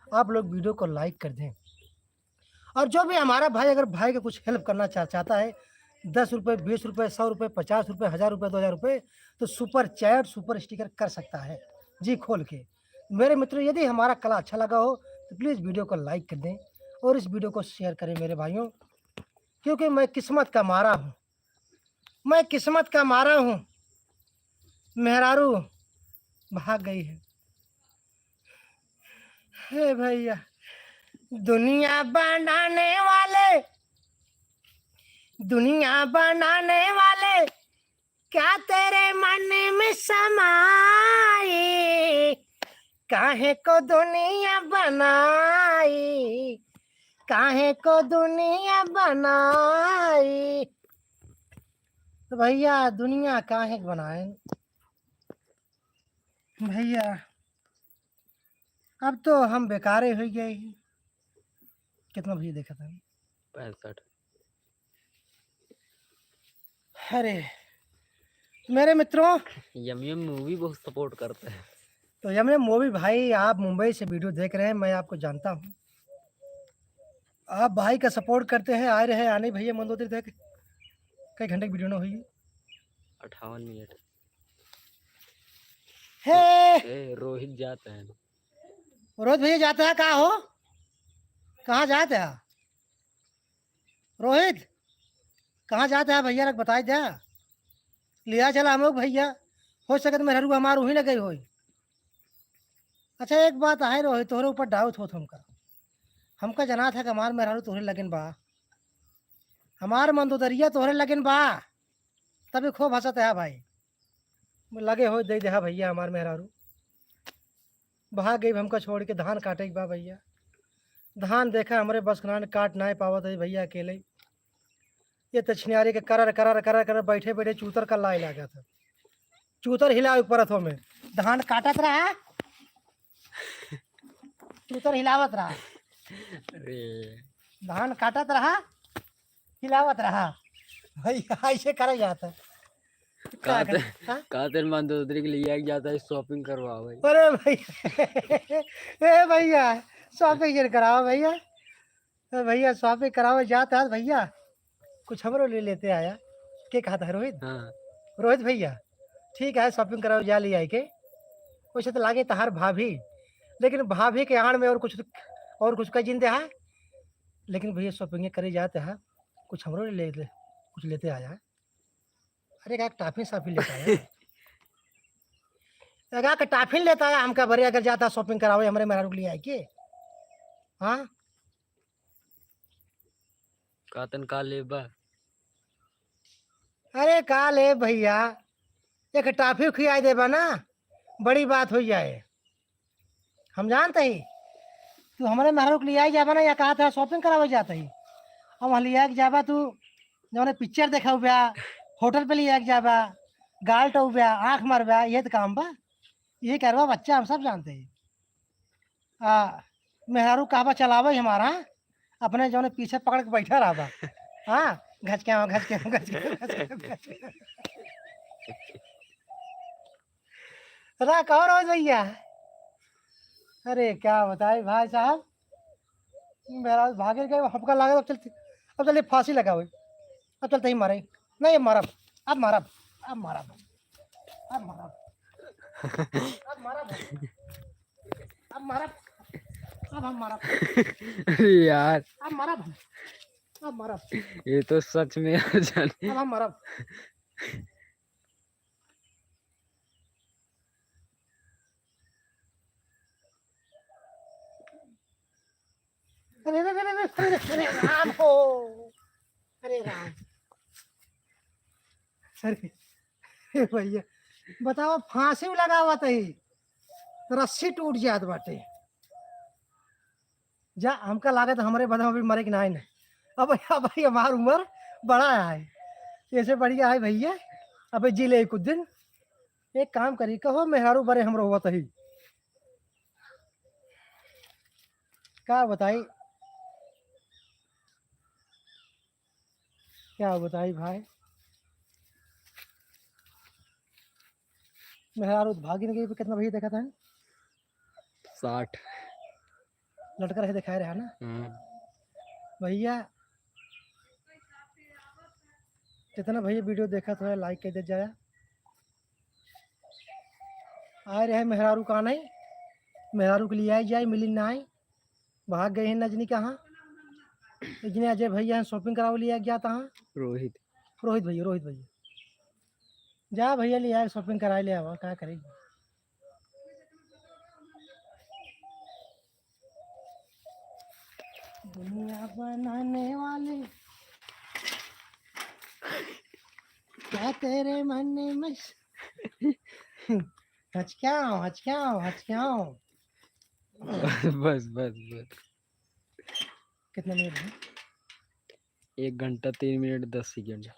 आप लोग वीडियो को लाइक कर दें। और जो भी हमारा भाई, अगर भाई का कुछ हेल्प करना चाह, चाहता है, दस रुपये, बीस रुपये, सौ रुपये, पचास रुपये, हज़ार रुपये, दो हज़ार रुपये, तो सुपर चैट, सुपर स्टिकर कर सकता है जी खोल के। मेरे मित्रों, यदि हमारा कला अच्छा लगा हो तो प्लीज वीडियो को लाइक कर दें और इस वीडियो को शेयर करें मेरे भाइयों, क्योंकि मैं किस्मत का मारा हूँ, मैं किस्मत का मारा हूँ। मेहरारू भाग गई है। हे भैया, दुनिया बनाने वाले, दुनिया बनाने वाले, क्या तेरे मन में समाए? काहे को दुनिया बनाई, काहे को दुनिया बनाई? तो भैया, दुनिया काहे के बनाए? भैया, अब तो हम बेकारे हो गए ही। कितना भैया देखा था? पैंसठ। अरे, मेरे मित्रों, यम यम मूवी बहुत सपोर्ट करता है। तो यम यम मूवी भाई, आप मुंबई से वीडियो देख रहे हैं, मैं आपको जानता हूँ। आप भाई का सपोर्ट करते हैं, आए रहे, आने भैया मंदोदरी देख, कई घंटे की वीडियो ना हुई। अट्ठावन मिनट। हे! ए, रोहित जाता है। रोहित भैया जाता है, का हो? कहाँ जाता है? रोहित, कहाँ जाता है भैया, रख बताई द्या। लिया चला हम लोग भैया, हो सके तो मेहररुआ हमार वहीं लगे होई। अच्छा, एक बात आहे रोहित, तोहरे ऊपर डाउट होत हमका। हमका जनात है कि हमार मेहरारू तोहरे लगन बा, हमार मंदोदरिया तोहरे लगन बा, तभी खूब हंसत है भाई। लगे हो दे देहा भैया हमार मेहरारू। भाग गई हमका छोड़ के, धान काटे के बा भैया। धान देखा हमरे बस के नान, काट नाय पावत है भैया अकेले। ये तो छिनारी के करर, करर, करर, करर बैठे, बैठे चूतर का लाई लागत है। चूतर हिलावे के परत हो में। धान काटत रहा, चूतर हिलावत रहा। अरे। धान काटत रहा, हिलावत रहा। भाई, ऐसे करे जाता है। का का करे? ते-, हाँ? का तेरे मंदोदरी के लिए जाता है shopping करवावे। अरे भाई, ए भैया, shopping जन कराओ भैया। ए भैया, shopping करावे जाता है भैया। कुछ हमरो ले लेते आया। के कहत है, रोहित? हाँ। रोहित भइया, ठीक है, shopping करावे जा लियाइ के। वैसे तो लागे तहार भाभी, लेकिन भाभी के आड़ में और कुछ, और कुछ कइ जिन देहा। लेकिन भइया, shopping करे जात है, कुछ हमरो ले ले, कुछ लेते आया। अरे, का toffee साफी लेते आया? एका के toffee लेता है, हमका बरे अगर जाता shopping करावे, हमरे मेहरारू के लियाइ के। हाँ? का तन का लेबा? अरे, का ले भइया, एक toffee खियाइ देबा ना, बड़ी बात होइ जाए। हम जानत ही, तू हमरे मेहरारू के लियाइ जाबा ना, या कहत है shopping करावे जात ही। अब वहाँ लियाइ के जाबा तू, जौने picture देखउबा, hotel पे लियाइ के जाबा, गाल टउबा, आँख मारबा, ये तो काम बा। ये करवा बच्चा हम सब जानत ही। आ, मेहरारू कहबा चलावे हमारा, अपने जौने पीछे पकड़ के बैठा रहबा। हाँ, घचक्याओ, घचक्याओ, घचक्याओ, घचक्याओ, घचक्याओ। रा, कहो रोज भइया। अरे, का बताई भाई साहब, मेहरारू भागे गए, हमका लागत अब चलते, अब चलिए फांसी लगावे, अब चलते ही मारे। नहीं, अब मारब, अब मारब, अब मारब, अब मारब, अब मारब, अब मारब, अब हम मारब। अरे यार। अब मारब हम, अब मारब। ये तो सच में यार जाने। अब हम मारब। अरे, अरे, अरे, अरे, अरे, अरे, राम हो। अरे राम। अरे, ए भइया, बतावा, फांसी में लगावत ही, रस्सी टूट जात बाटे। जा, हमका लागत हमरे बदे अभी मरे के नाहीं न। अब, अब भाई हमार उमर बड़ा है, ऐसे बढ़िया है भइया, अबे जी ले कुछ दिन। एक काम करी, कहो मेहरारू बरे हम रोवत ही। का बताई, क्या बताई भाई, मेहरारू तो भागिन गई, कितना भइया देखत है? साठ। लटका रहे दिखाए रहा ना? हम्म। भइया, जितना भइया video देखत हो, like कर दे जाया। आए रहे मेहरारू का नहीं, मेहरारू के लियाइ जाए, मिली नाहीं, भाग गए हैं न जनी कहाँ। इतने अजय भइया हैं, shopping करावे लियाइ गया था। रोहित। रोहित भइया, रोहित भइया। जा भइया, लियाइ, shopping कराइ ले आवा, का करेगी। दुनिया बनाने वाले, क्या तेरे मन में स-, हचक्याओ, हचक्याओ, हचक्याओ। बस, बस, बस, बस। कितना मिनट है? एक घंटा तीन मिनट दस सेकंड।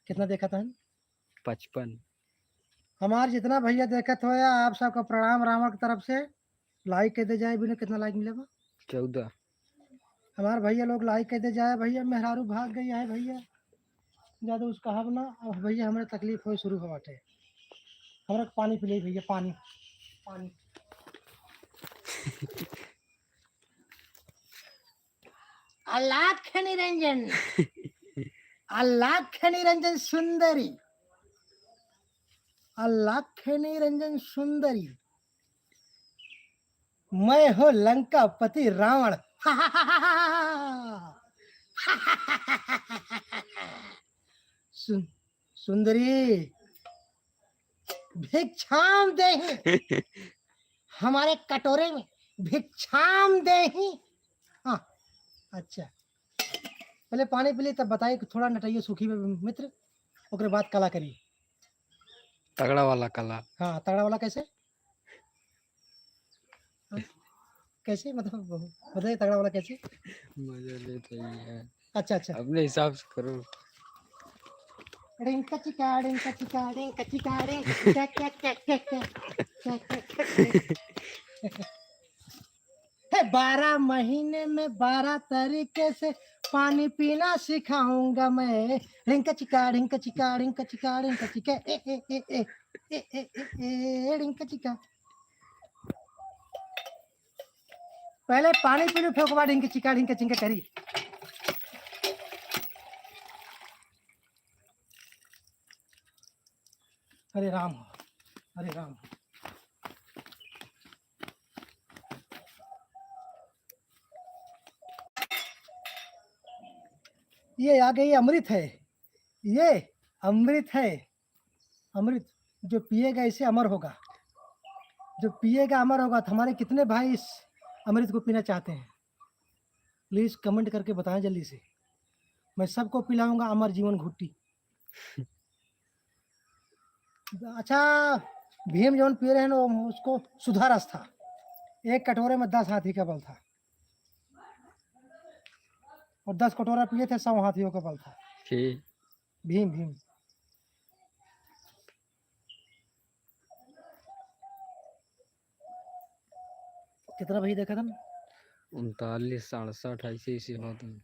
कितना देखत है? पचपन। हमार जितना भइया देखत हो या, आप सबका प्रणाम रावण की तरफ से। Like कर दे जाए, बिना कितना like मिलेगा? चौदह। हमार भइया लोग like कर दे जाए। भइया मेहरारू भाग गई है भइया, ज्यादा उसका हब ना। अब भइया हमरा तकलीफ होए शुरू हो बाटे। हमरा के पानी पिलाई भइया, पानी, पानी। अलख निरंजन, अलख निरंजन सुंदरी, अलख निरंजन सुंदरी, मैं हूँ लंकापति रावण। सुन, सुंदरी, भिक्षाम देहि। हमारे कटोरे में भिक्षाम देहि। हाँ, अच्छा, पहले पानी पी ली, तब बताई कि थोड़ा नटइयो सूखी बा मित्र, ओकरे बाद कला करी। तगड़ा वाला कला। हाँ, तगड़ा वाला कैसे? हाँ? कैसे, मतलब, बताइए, तगड़ा वाला कैसे? मजा लेते ही है। अच्छा, अच्छा। अपने हिसाब से करो। रिंका चिका, रिंका चिका, रिंका चिका, रिंका चिका, क्या, क्या, क्या, क्या, क्या, क्या, क्या, क्या। हे, बारह महीने में बारह तरीके से पानी पीना सिखाऊंगा मैं। रिंका चिका, रिंका चिका, रिंका चिका, रिंका चिका, ए, ए, ए, रिंका चिका। पहले पानी पी लो, फिर ओकर बाद ढिंक चिका, ढिंक चिंक करी। हरे राम हो, हरे राम हो। ये आ गई अमृत है, ये अमृत है, अमृत। जो पिएगा इसे अमर होगा, जो पिएगा अमर होगा। तो हमारे कितने भाई इस अमृत को पीना चाहते हैं? Please comment करके बताएं जल्दी से, मैं सबको पिलाऊंगा अमर जीवन घुट्टी। अच्छा, भीम जौन पिए रहे ना, वो उसको सुधा रस था, एक कटोरे में दस हाथी का बल था, और दस कटोरा पिए थे, सौ हाथियों का बल था। ठीक। भीम, भीम। कितना बजे देखा था ना? उनतालीस, सड़सठ, ऐसे, ऐसे होत हैं।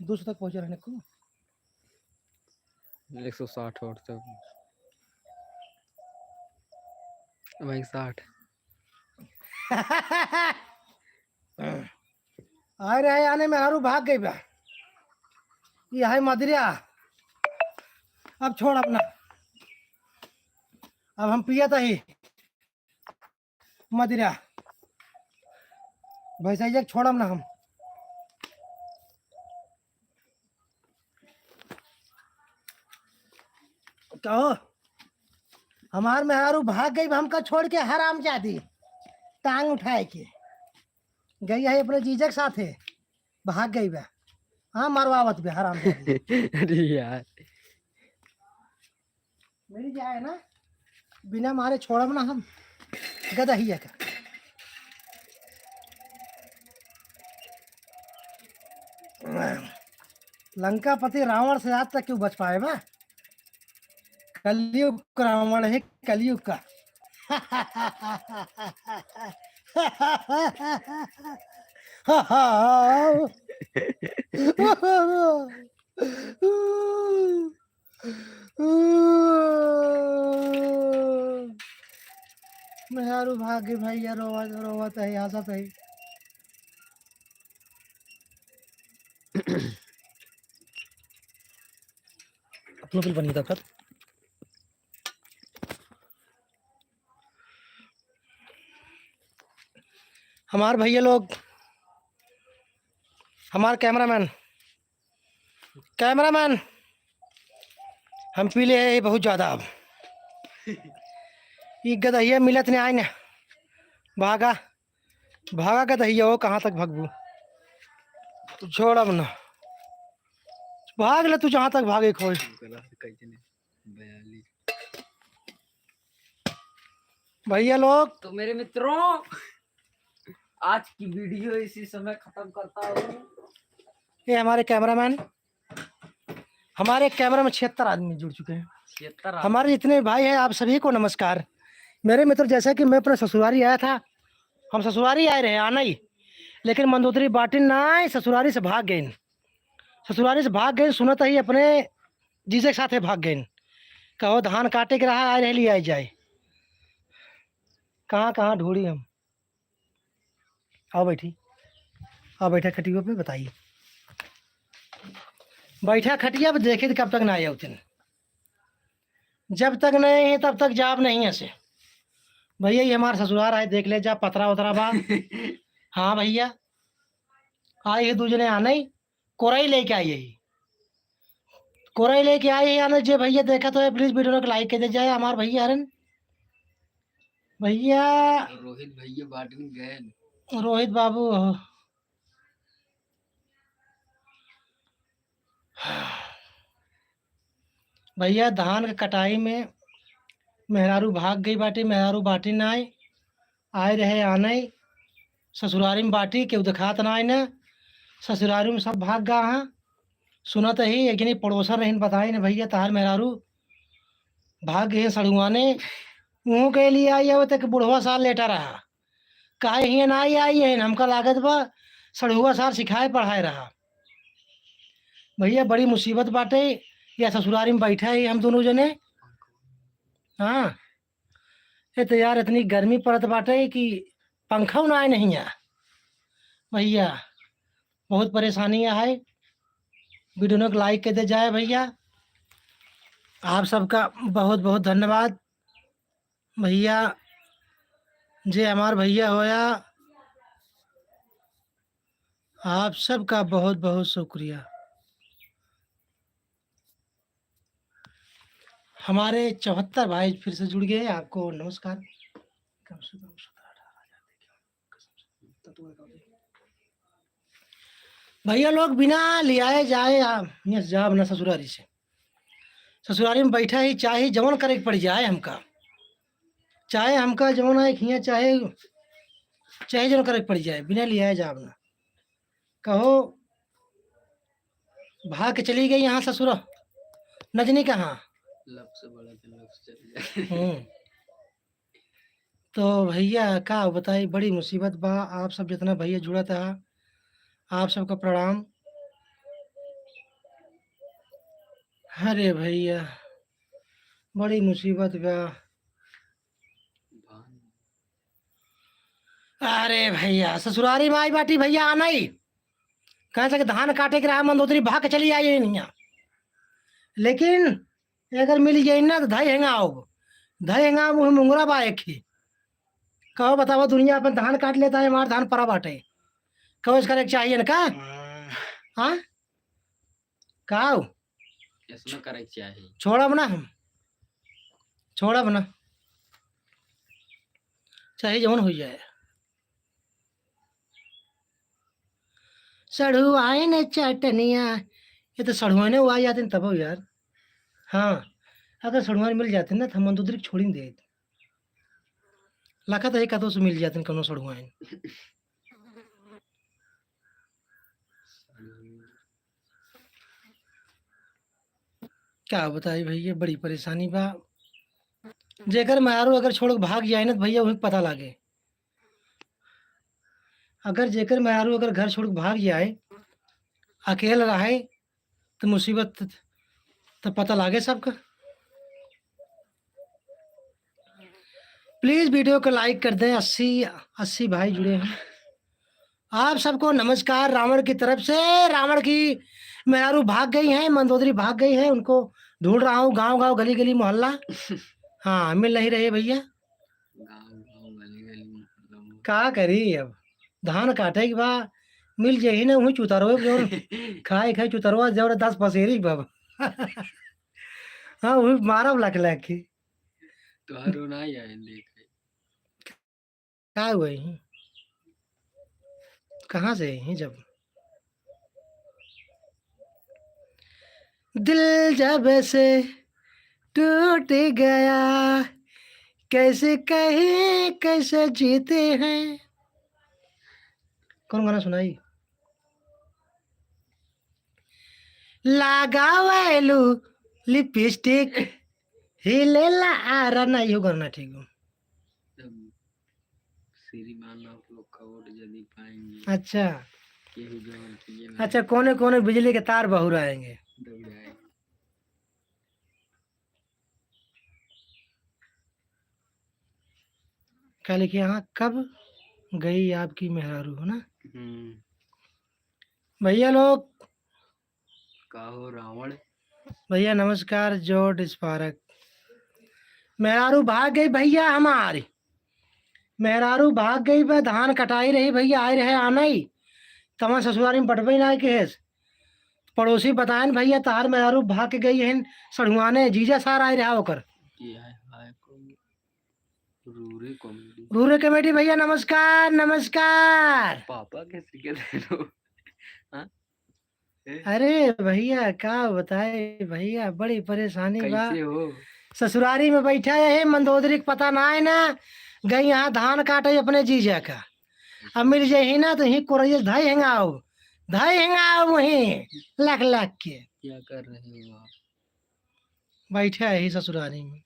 दो सौ तक पहुँचा रहने को। एक सौ साठ और तक। भाई, साठ। आए रहे आने में हरू भाग गई बा। ये है मदिरा। अब छोड़ अपना, अब हम पियत ही मदिरा। भैंसा ये छोड़म ना हम। कहो, हमार मेहरारू भाग गई बा हमका छोड़ के, हरामजादी, टांग उठाए के गई है अपने जीजा के साथे, भाग गई बा। हाँ, मरवावत बा हरामजादी। अरे यार। मिल जाए ना, बिना मारे छोड़ब ना हम गदहिया का। लंकापति रावण से आज तक क्यों बच पाए बा? कलयुग रावण है, कलयुग का। मेहरारू भाग गई भैया, रोवत, रोवत है, हंसत है। अपनों के लिए बनी तब तक। हमार भैया लोग, हमार cameraman, cameraman, हम पी ले हैं बहुत ज्यादा अब। ई गदहिया मिलत नहीं आइन, भागा, भागा गदहिया, वो कहाँ तक भगबू? तू छोड़ अब ना, भाग ले तू जहाँ तक भागे खोए। भैया लोग। तो मेरे मित्रों, आज की video इसी समय खत्म करता हूँ। ये हमारे cameraman, हमारे camera में छिहत्तर आदमी जुड़ चुके हैं। छिहत्तर आदमी। हमारे जितने भाई हैं, आप सभी को नमस्कार। मेरे मित्र, जैसा कि मैं अपने ससुरारी आया था, हम ससुरारी आए रहे, आना ही, लेकिन मंदोदरी बाटिन ना आए, ससुरारी से भाग गए। ससुरारी से भाग गए, सुनत ही अपने जीजे के साथे भाग गए। कहो धान काटे के रहा, आए रहे, ले आए जाए। कहाँ कहाँ ढूंढी हम। आओ बैठी, आओ बैठा खटिया पे, बताइए। बैठा खटिया पे, देखे तो कब तक ना आए उतने। जब तक नहीं है तब तक जाब नहीं ऐसे। भैया, ये हमार ससुरार है, देख ले जा, पतरा उतरा बा। हाँ भैया, आई है दू जने आने, कोरई लेके आई है, कोरई लेके आई है। आने जे भैया देखा तो है, please video को like कर दे जाए। हमार भैया हरन, भैया रोहित भैया बाटिन गए। रोहित बाबू हो। भैया, धान के कटाई में मेहरारू भाग गई बाटी, मेहरारू बाटी ना आई, आए रहे आने, ससुरारी में बाटी, केहू देखात ना आई ना, ससुरारी में सब भाग गा हाँ। सुनत ही एक जनी पड़ोसन रहीन, बताई ना भैया, तहार मेहरारू भाग गए सड़ुआने, उहों के लिए आई आवत एक बुढ़वा सार लेटा रहा। काहे हियाँ ना आई, आई है, हमका लागत बा सड़ुआ सार सिखाए पढ़ाए रहा। भैया, बड़ी मुसीबत बाटे, या ससुरारी में बैठा है हम दोनों जने। हाँ, ये तो यार, इतनी गर्मी पड़त बाटे कि पंखा ना आए नहीं है। भैया, बहुत परेशानी है। Video को like कर दे जाए भैया। आप सबका बहुत बहुत धन्यवाद भैया, जे हमार भैया होया, आप सबका बहुत बहुत शुक्रिया। हमारे चौहत्तर भाई फिर से जुड़ गए, आपको नमस्कार। कम से कम सत्रह अठारह हजार देखिए। भैया लोग, बिना लियाए जाए आ, यहाँ से जाब ना ससुरारी से। ससुरारी में बैठा ही चाहे जवन करे के पड़ जाए हमका, चाहे हमका जवन आए खिया, चाहे, चाहे जवन करे के पड़ जाए, बिना लियाए जाब ना। कहो भाग के चली गई यहाँ ससुरा, नजनी कहाँ? लब से बड़ा के लब से चली जाए। हम्म। तो भैया का बताई, बड़ी मुसीबत बा। आप सब जितना भैया जुड़त हा, आप सबका प्रणाम। अरे भैया, बड़ी मुसीबत बा। अरे भैया, ससुरारी में आई बाटी भैया, आ नहीं कहाँ से कि धान काटे के रहा, मंदोदरी भाग के चली आई है यहाँ। लेकिन अगर मिल जाई ना तो धाई हेंगा आउब, धाई हेंगा आउब, मुंगरा बा एक ही। कहो बताओ, दुनिया अपन धान काट लेता है, हमार धान परा बाटे। कहो इसका एक चाहिए ना का? हाँ। हाँ? का हो? ऐसनो करे के चाही। छोड़ब ना हम, छोड़ब ना, चाहे जवन हो जाए। सढ़ुआइन चटनिया, ये तो सढ़ुआइने हुआ जाते हैं तब यार। हाँ, अगर सढ़ुआइन मिल जाते ना तो हम मंदोदरी के छोड़ी न देत। लखत है कतौ से मिल जाते हैं कौनो सढ़ुआइन। का बताई भैया, बड़ी परेशानी बा। जेकर मेहरारू अगर छोड़ के भाग जाए ना तो भैया वही पता लागे। अगर जेकर मेहरारू अगर घर छोड़ के भाग जाए, अकेल रहे, तो मुसीबत त-, तो पता लागे सबका। प्लीज वीडियो को लाइक कर दें, अस्सी, अस्सी भाई जुड़े हैं। आप सबको नमस्कार रावण की तरफ से। रावण की मेहरारू भाग गई हैं, मंदोदरी भाग गई हैं, उनको ढूंढ रहा हूँ गांव गांव, गली गली, मोहल्ला। हाँ, मिल नहीं रहे भैया। गाँव, गाँव, गली, गली, मतलब। का करी अब, धान काटे के बा, मिल जाही ना, वही चुतरवे जौन खाए खाए चुतरवा जौन दस पसेरी के बाबा। हाँ, वही मारब लाख लाख की। तोहरो ना आए देखे। का हुआ ही? कहाँ से ही जब? दिल जब से टूट गया, कैसे कहें, कैसे जीते हैं। कौन गाना सुनाई? लगावेलू लिपस्टिक, हिलेला आरा ना, इहो गाना ठीक हो। तब श्रीमान आप लोग का वोट जल्दी पाएंगे। अच्छा। केहू जवन किए ना। अच्छा, कोने कोने बिजली के तार बहुराएंगे। दौड़ाएंगे। का लिखे यहाँ, कब गई आपकी मेहरारू, हो ना? हम्म। भैया लोग। का हो रावण? भैया नमस्कार, जॉर्ज स्पारक। मेहरारू भाग गई भैया हमारी, मेहरारू भाग गई बा, धान कटाई रही भैया, आए रहे आनई, तमा ससुरारी में बटबे ना के हेस। पड़ोसी बताएन भैया, तहार मेहरारू भाग के गई हन सढ़ुआने, जीजा सार आए रहा ओकर। ये हाय हाय को रूरे कॉमेडी। रूरे कॉमेडी भैया नमस्कार, नमस्कार। पापा के सिखे थे लो। हाँ? ए? अरे भैया का बताए भैया, बड़ी परेशानी बा। कैसे हो? ससुरारी में बैठा है मंदोदरी के पता ना है ना, गई यहाँ धान काटे अपने जीजा का। अब मिल जाही ना तो ही कोरैया धाई हेंगाओ, धाई हेंगाओ वहीं लाख लाख के। क्या कर रहे हो आप? बैठा है ही ससुरारी में।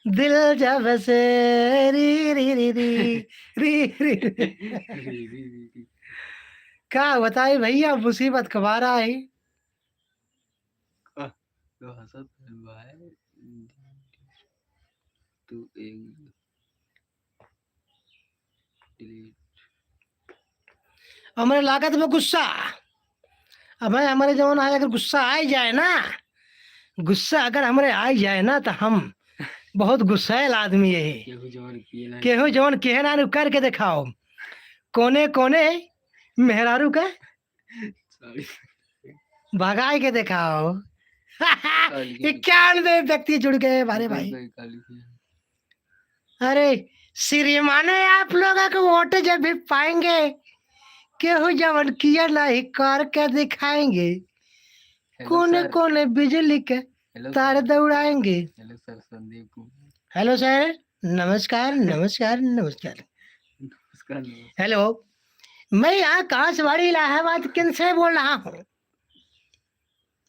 दिल जब से री, री, री, री, री, री। री, री, री, री। का बताई भैया, मुसीबत कबारा है। आह, तो हंसत है भाई। तू एक डिलीट। हमरे लागत बा गुस्सा। अब है हमरे जवन है, अगर गुस्सा आ ही जाए ना, गुस्सा अगर हमरे आ जाए ना, तो हम बहुत गुस्सैल आदमी यही। केहू जवन किए ना। केहू जवन किए ना, नु करके दिखाओ। कोने कोने मेहरारू का Sorry। भगाए के दिखाओ। Sorry। इक्यानवे व्यक्ति जुड़ गए हमारे भाई। Sorry, sorry। अरे, श्रीमाने आप लोगों को वोट जब भी पाएंगे, केहू जवन किया नहीं करके दिखाएंगे। Hello कोने sir। कोने बिजली के Hello तार sir। दौड़ाएंगे। Hello sir, संदीप कुमार। Hello sir, नमस्कार, नमस्कार, नमस्कार। नमस्कार, नमस्कार। Hello, मैं आकाशवाणी इलाहाबाद केंद्र से बोल रहा हूँ।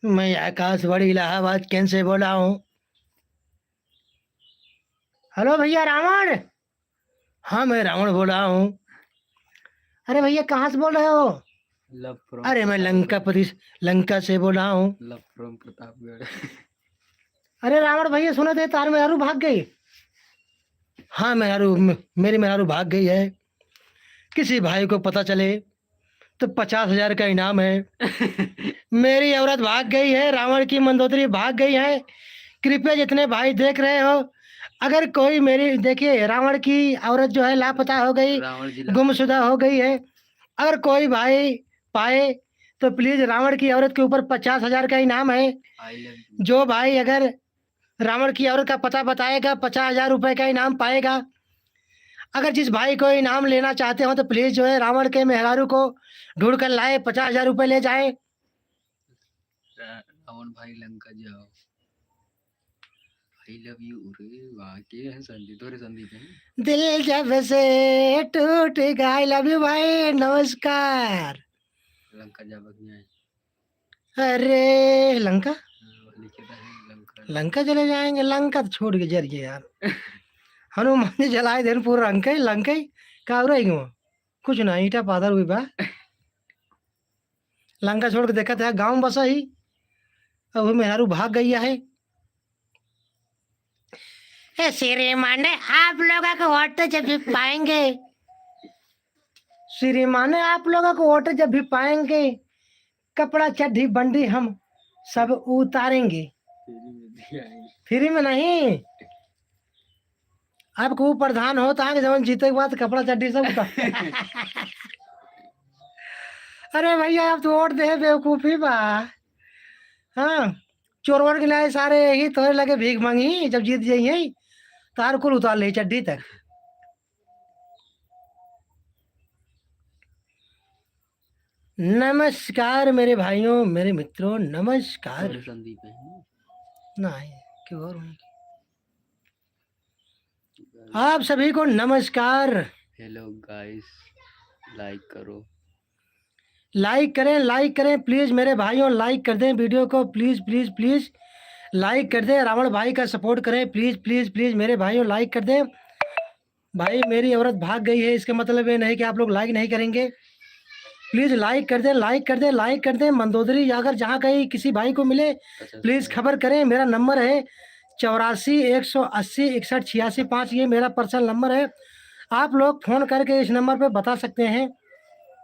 मैं आकाशवाणी इलाहाबाद केंद्र से बोल रहा हूँ। Hello भैया रावण। हाँ, मैं रावण बोल रहा हूँ। अरे भैया, कहाँ से बोल रहे हो? Love from अरे, मैं प्रतापगढ़। लंकापति, लंका से बोल रहा हूँ। Love from प्रतापगढ़। अरे रावण भैया, सुने थे तार मेहरारू भाग गई। हाँ, मेहरारू, म-, मेरी मेहरारू भाग गई है। किसी भाई को पता चले तो पचास हजार का इनाम है। मेरी औरत भाग गई है, रावण की मंदोदरी भाग गई है। कृपया जितने भाई देख रहे हो, अगर कोई मेरी, देखिए, रावण की औरत जो है लापता हो गई, रावण की लापता। गुमशुदा हो गई है, अगर कोई भाई पाए तो please रावण की औरत के ऊपर पचास हजार का इनाम है। I love you। जो भाई अगर रावण की औरत का पता बताएगा, पचास हजार रुपए का इनाम पाएगा। अगर जिस भाई को इनाम लेना चाहते हो तो please जो है रावण के मेहरारू को ढूंढ कर लाए, पचास हजार रुपए ले जाए। रा-, रावण भाई लंका जाओ। I love you। अरे वाह, के है संदीप? तोरे संदीप है? दिल जब से टूट गया। I love you भाई, नमस्कार। लंका जाबक नहीं। अरे लंका, हाँ, वो लिखे तो है लंका। लंका चले जाएंगे, लंका तो छोड़ के जर गए यार। हनुमान जी जलाए देन पूरा लंका ही, लंका ही का रह गया? कुछ ना, ईंटा पाथर हुई बा। लंका छोड़ के देखा था गाँव बसा ही, अब वो मेहरारू भाग गई है। ए, श्रीमान, आप लोगों को वोट जब भी पाएंगे, श्रीमान, आप लोगों को वोट जब भी पाएंगे, कपड़ा चड्ढी बंडी हम सब उतारेंगे। Free में दिया है। Free में नहीं। अब को प्रधान होता है कि जवन जीते के बाद कपड़ा चड्ढी सब उतार। अरे भैया, अब तो वोट दे बेवकूफी बा। हाँ, चोरवन के लाए सारे यही तोहरे लगे भीख मांगी, जब जीत जाइए तार कुल उतार ले चड्ढी तक। नमस्कार मेरे भाइयों, मेरे मित्रों, नमस्कार। अरे संदीप है। नहीं, क्यों और हूँ? आप सभी को नमस्कार। Hello guys, like करो। Like करें, like करें please मेरे भाइयों, like कर दें video को please, please, please like कर दें। रावण भाई का support करें please, please, please मेरे भाइयों, like कर दें। भाई, मेरी औरत भाग गई है, इसका मतलब ये नहीं कि आप लोग like नहीं करेंगे। Please like कर दें, like कर दें, like कर दें। मंदोदरी अगर जहाँ कहीं किसी भाई को मिले, अच्छा, please अच्छा। खबर करें। मेरा number है चौरासी एक सौ अस्सी इकसठ छियासी पाँच, ये मेरा personal number है। आप लोग phone करके इस number पे बता सकते हैं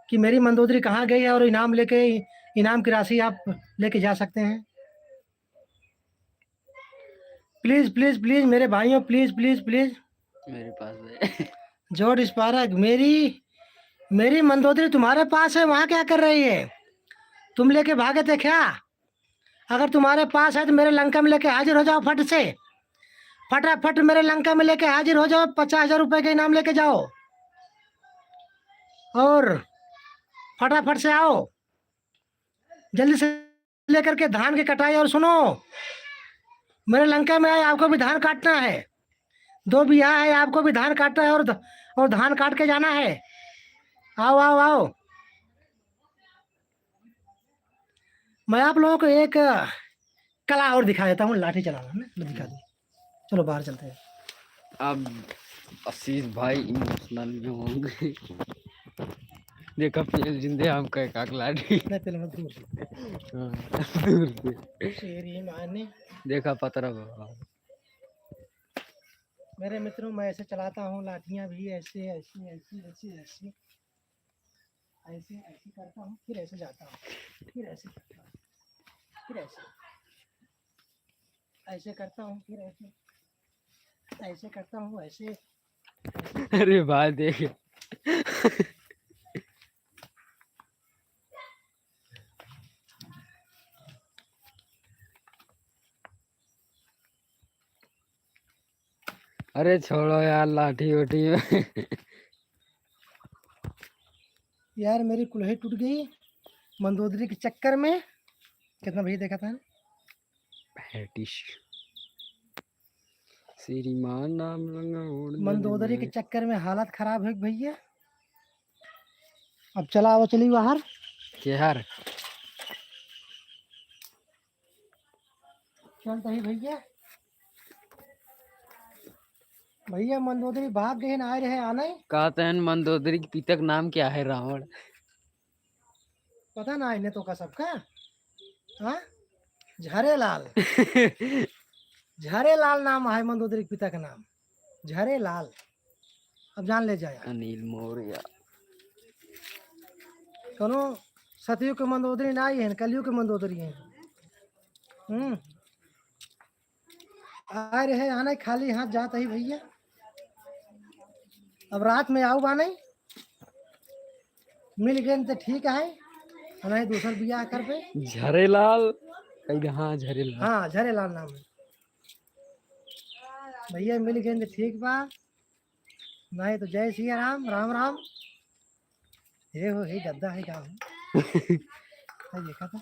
कि मेरी मंदोदरी कहाँ गई है और इनाम लेके, इनाम की राशि आप लेके जा सकते हैं। Please, please, please मेरे भाइयों, please, please, please। मेरे पास है। जोड़ स्पारक, मेरी, मेरी मंदोदरी तुम्हारे पास है, वहाँ क्या कर रही है? तुम लेके भागे थे क्या? अगर तुम्हारे पास है तो मेरे लंका में लेके हाजिर हो जाओ फट से, फटाफट मेरे लंका में लेके हाजिर हो जाओ, पचास हजार रुपए का इनाम लेके जाओ और फटाफट से आओ, जल्दी से लेकर के धान की कटाई। और सुनो, मेरे लंका में आए, आपको भी धान काटना है, दो बीघा है, आपको भी धान काटना है और ध-, और धान काट के जाना है। आओ, आओ, आओ। मैं आप लोगों को एक कला और दिखा देता हूँ, लाठी चलाना, मैं दिखा दूँ। चलो बाहर चलते हैं। अब आशीष भाई emotional भी होंगे। देखा पेल जिंदे हम कहे काक लाठी। नहीं, पहले मत दूर से। हाँ, दूर से। शेरी माने। देखा पतरा बाबा। मेरे मित्रों, मैं ऐसे चलाता हूँ लाठियाँ भी, ऐसे, ऐसे, ऐसे, ऐसे, ऐसे। ऐसे, ऐसे करता हूँ, फिर ऐसे जाता हूँ, फिर ऐसे करता हूँ, फिर ऐसे। ऐसे करता हूँ, फिर ऐसे, ऐसे करता हूँ, ऐसे। अरे भाई देख। अरे छोड़ो यार, लाठी उठी। यार, मेरी कुल्हाड़ी टूट गई मंदोदरी के चक्कर में। कितना भैया देखा था? हैटिश। श्रीमान नाम लंगा ओढ़ मंदोदरी के चक्कर में हालत खराब है भैया। अब चला, आओ, चली बाहर। केहर? चल तही भैया। भैया, मंदोदरी भाग गए ना, आए रहे आने। कहते हैं मंदोदरी के पिता का नाम क्या है? रावण। पता ना इन्हें तो का सबका। हाँ? झरेलाल। झरेलाल नाम है मंदोदरी के पिता का नाम। झरेलाल। अब जान ले जाया। अनिल मौर्य। कौनो सतयुग के मंदोदरी ना आई है, कलयुग के मंदोदरी है। हम्म। आ रहे आने खाली हाथ जात ही भैया। अब रात में आऊ बाने, मिल गए तो ठीक है, नहीं दूसर बियाह कर पे। झरेलाल, कही दे, हाँ, झरेलाल। हाँ, झरेलाल नाम है। भैया मिल गए तो ठीक बा, नहीं तो जय सिया राम, राम राम। हे हो, हे गद्दा है का हो? है देखा था?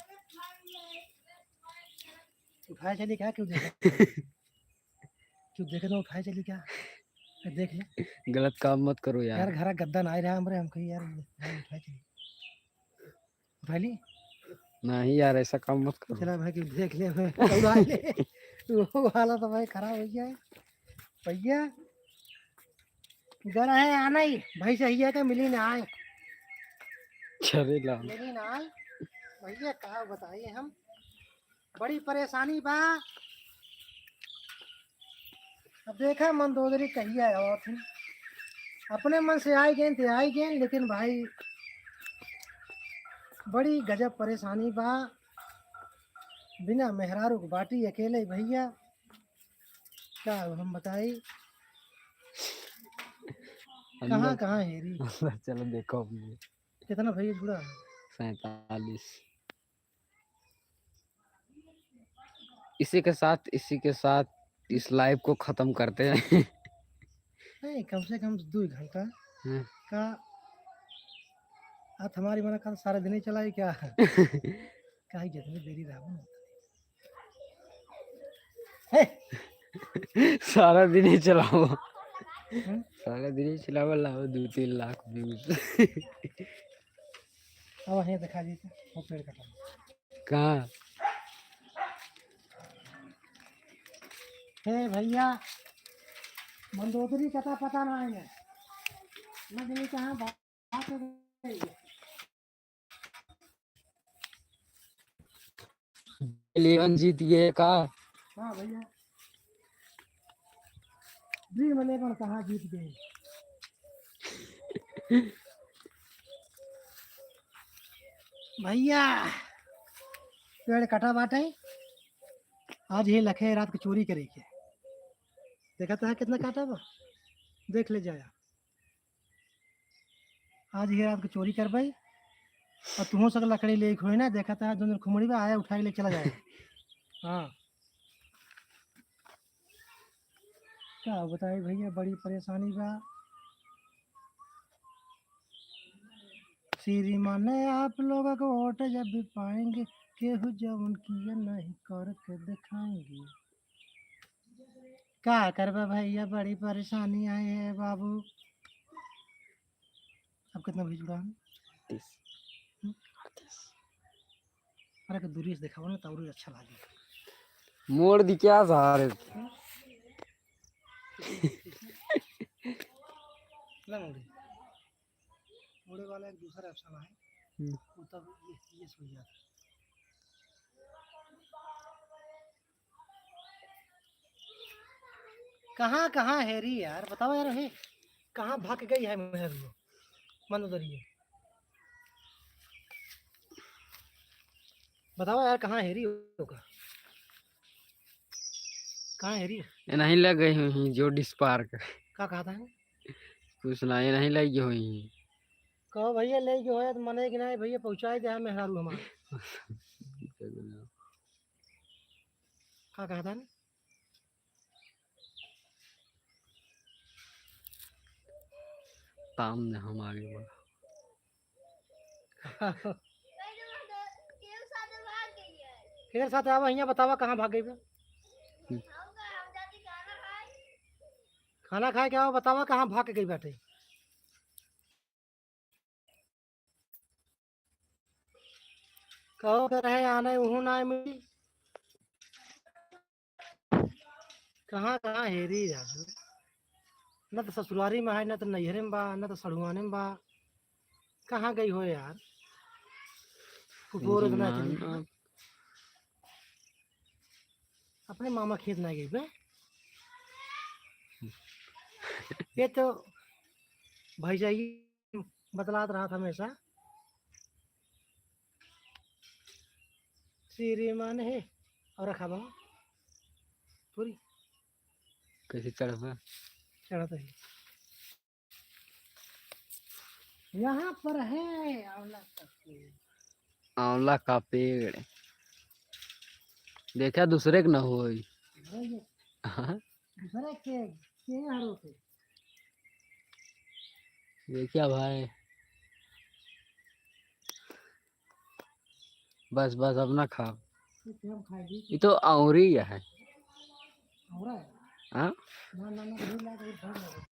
उठाए चली क्या? क्यों देखा? क्यों देखे तो उठाए चली क्या? ए, देख ले। गलत काम मत करो यार। यार, घरा गद्दा ना आए रहा हमरे, हम कही यार, भाई उठाए चली। उठा ली? नहीं यार, ऐसा काम मत करो। चला भाई, क्यों देख ले, भाई, उठा ले। वो हालत तो भाई खराब हो गया है। भैया, घर है आना ही, भाई सही है कि मिली ना आए। झरेलाल। मिली ना आए। भैया, का बताइए हम? बड़ी परेशानी बा। अब देखा मंदोदरी कहिया आवत है। अपने मन से आई गए थे, आई गए, लेकिन भाई बड़ी गजब परेशानी बा। बिना मेहरारू के बाटी अकेले भैया, का अब हम बताई? कहाँ, अंदर कहाँ हेरी? अंदर चलो देखो अपने। कितना भैया जुड़ा है? सैंतालीस। इसी के साथ, इसी के साथ इस live को खत्म करते हैं। नहीं, कम से कम दो घंटा हम्म। का। आप हमारी मना कर सारे दिन ही चलाई क्या? काहे जितनी देरी रहा। हे! सारा दिन ही चलाओ। हम्म? सारा दिन ही चलाओ, लाओ दो तीन लाख views। अब वहीं दिखा दीजिए, वो पेड़ कटा। कहाँ? हे भैया, मंदोदरी कता पता ना है। मैं नहीं कहाँ बात हो गई। इलेवन जीत गए का? हाँ भैया, ड्रीम इलेवन कहाँ जीत गए? भैया, पेड़ कटा बाटे, आज ये लखे रात के चोरी करे के। देखा था कितना काटा बा, देख ले जाया। आज ये रात के चोरी करबे, और तुहों से लकड़ी ले खोए ना, देखा था जोन खुमड़ी बा, आया उठा के ले चला जाए। हाँ, का बताई भैया, बड़ी परेशानी बा। श्रीमान आप लोग को वोट जब भी पाएंगे, केहू जवन किया नहीं करके दिखाएंगे। का करबा भैया, बड़ी परेशानी आई है बाबू। अब कितना भी जुड़ा है? तीस। हम्म? अरे, के दूरी से देखावा ना, तो और अच्छा लागे। मोड़ दी क्या सारे? ना मोड़ी। मोड़े वाला एक दूसरा option है। हम्म। वो तब ये, ये सो जाता। कहाँ, कहाँ हेरी यार, बताओ यार, हे, कहाँ भाग गई है मेहर वो, मंदोदरी? बताओ यार, कहाँ हेरी होगा? कहाँ हेरी? ये नहीं लग गई हुई जोडिस पार्क। का कहता है? कुछ ना, ये नहीं लग गई हुई। कहो भैया, ले गए होए तो मने कि नहीं भैया, पहुँचाई दे मेहरारू हमार। का कहता है? ताम ने हम आगे बढ़ा। केकर साथ आवा, हियाँ बतावा, कहाँ भाग गई बा? हम्म। खाना खाए के आवा, बतावा, कहाँ भाग के गई बाटे? कहो के रहे आने, उहू ना मिली। कहाँ, कहाँ हेरी जात हो? न तो ससुरारी में है, न तो नैहरे में बा, न तो सड़ुआने में बा। कहाँ गई हो यार? फुफोर इतना चली गई। अपने मामा खेत ना गई बे। ये तो भाई जाई बतलात रहत हमेशा। श्रीमान है और रखा बा पूरी। कैसे चढ़बा? चढ़त है। यहाँ पर है आंवला का पेड़। आंवला का पेड़। देखा दूसरे के न होई। अरे ये हाँ। दूसरे के, के हरो के। देखा भाई। बस, बस, अब ना खाओ। ये क्या खाएगी? ये तो औरी है। औरा है? हाँ? ना, ना, ना, नहीं लागे, ये भर लगे।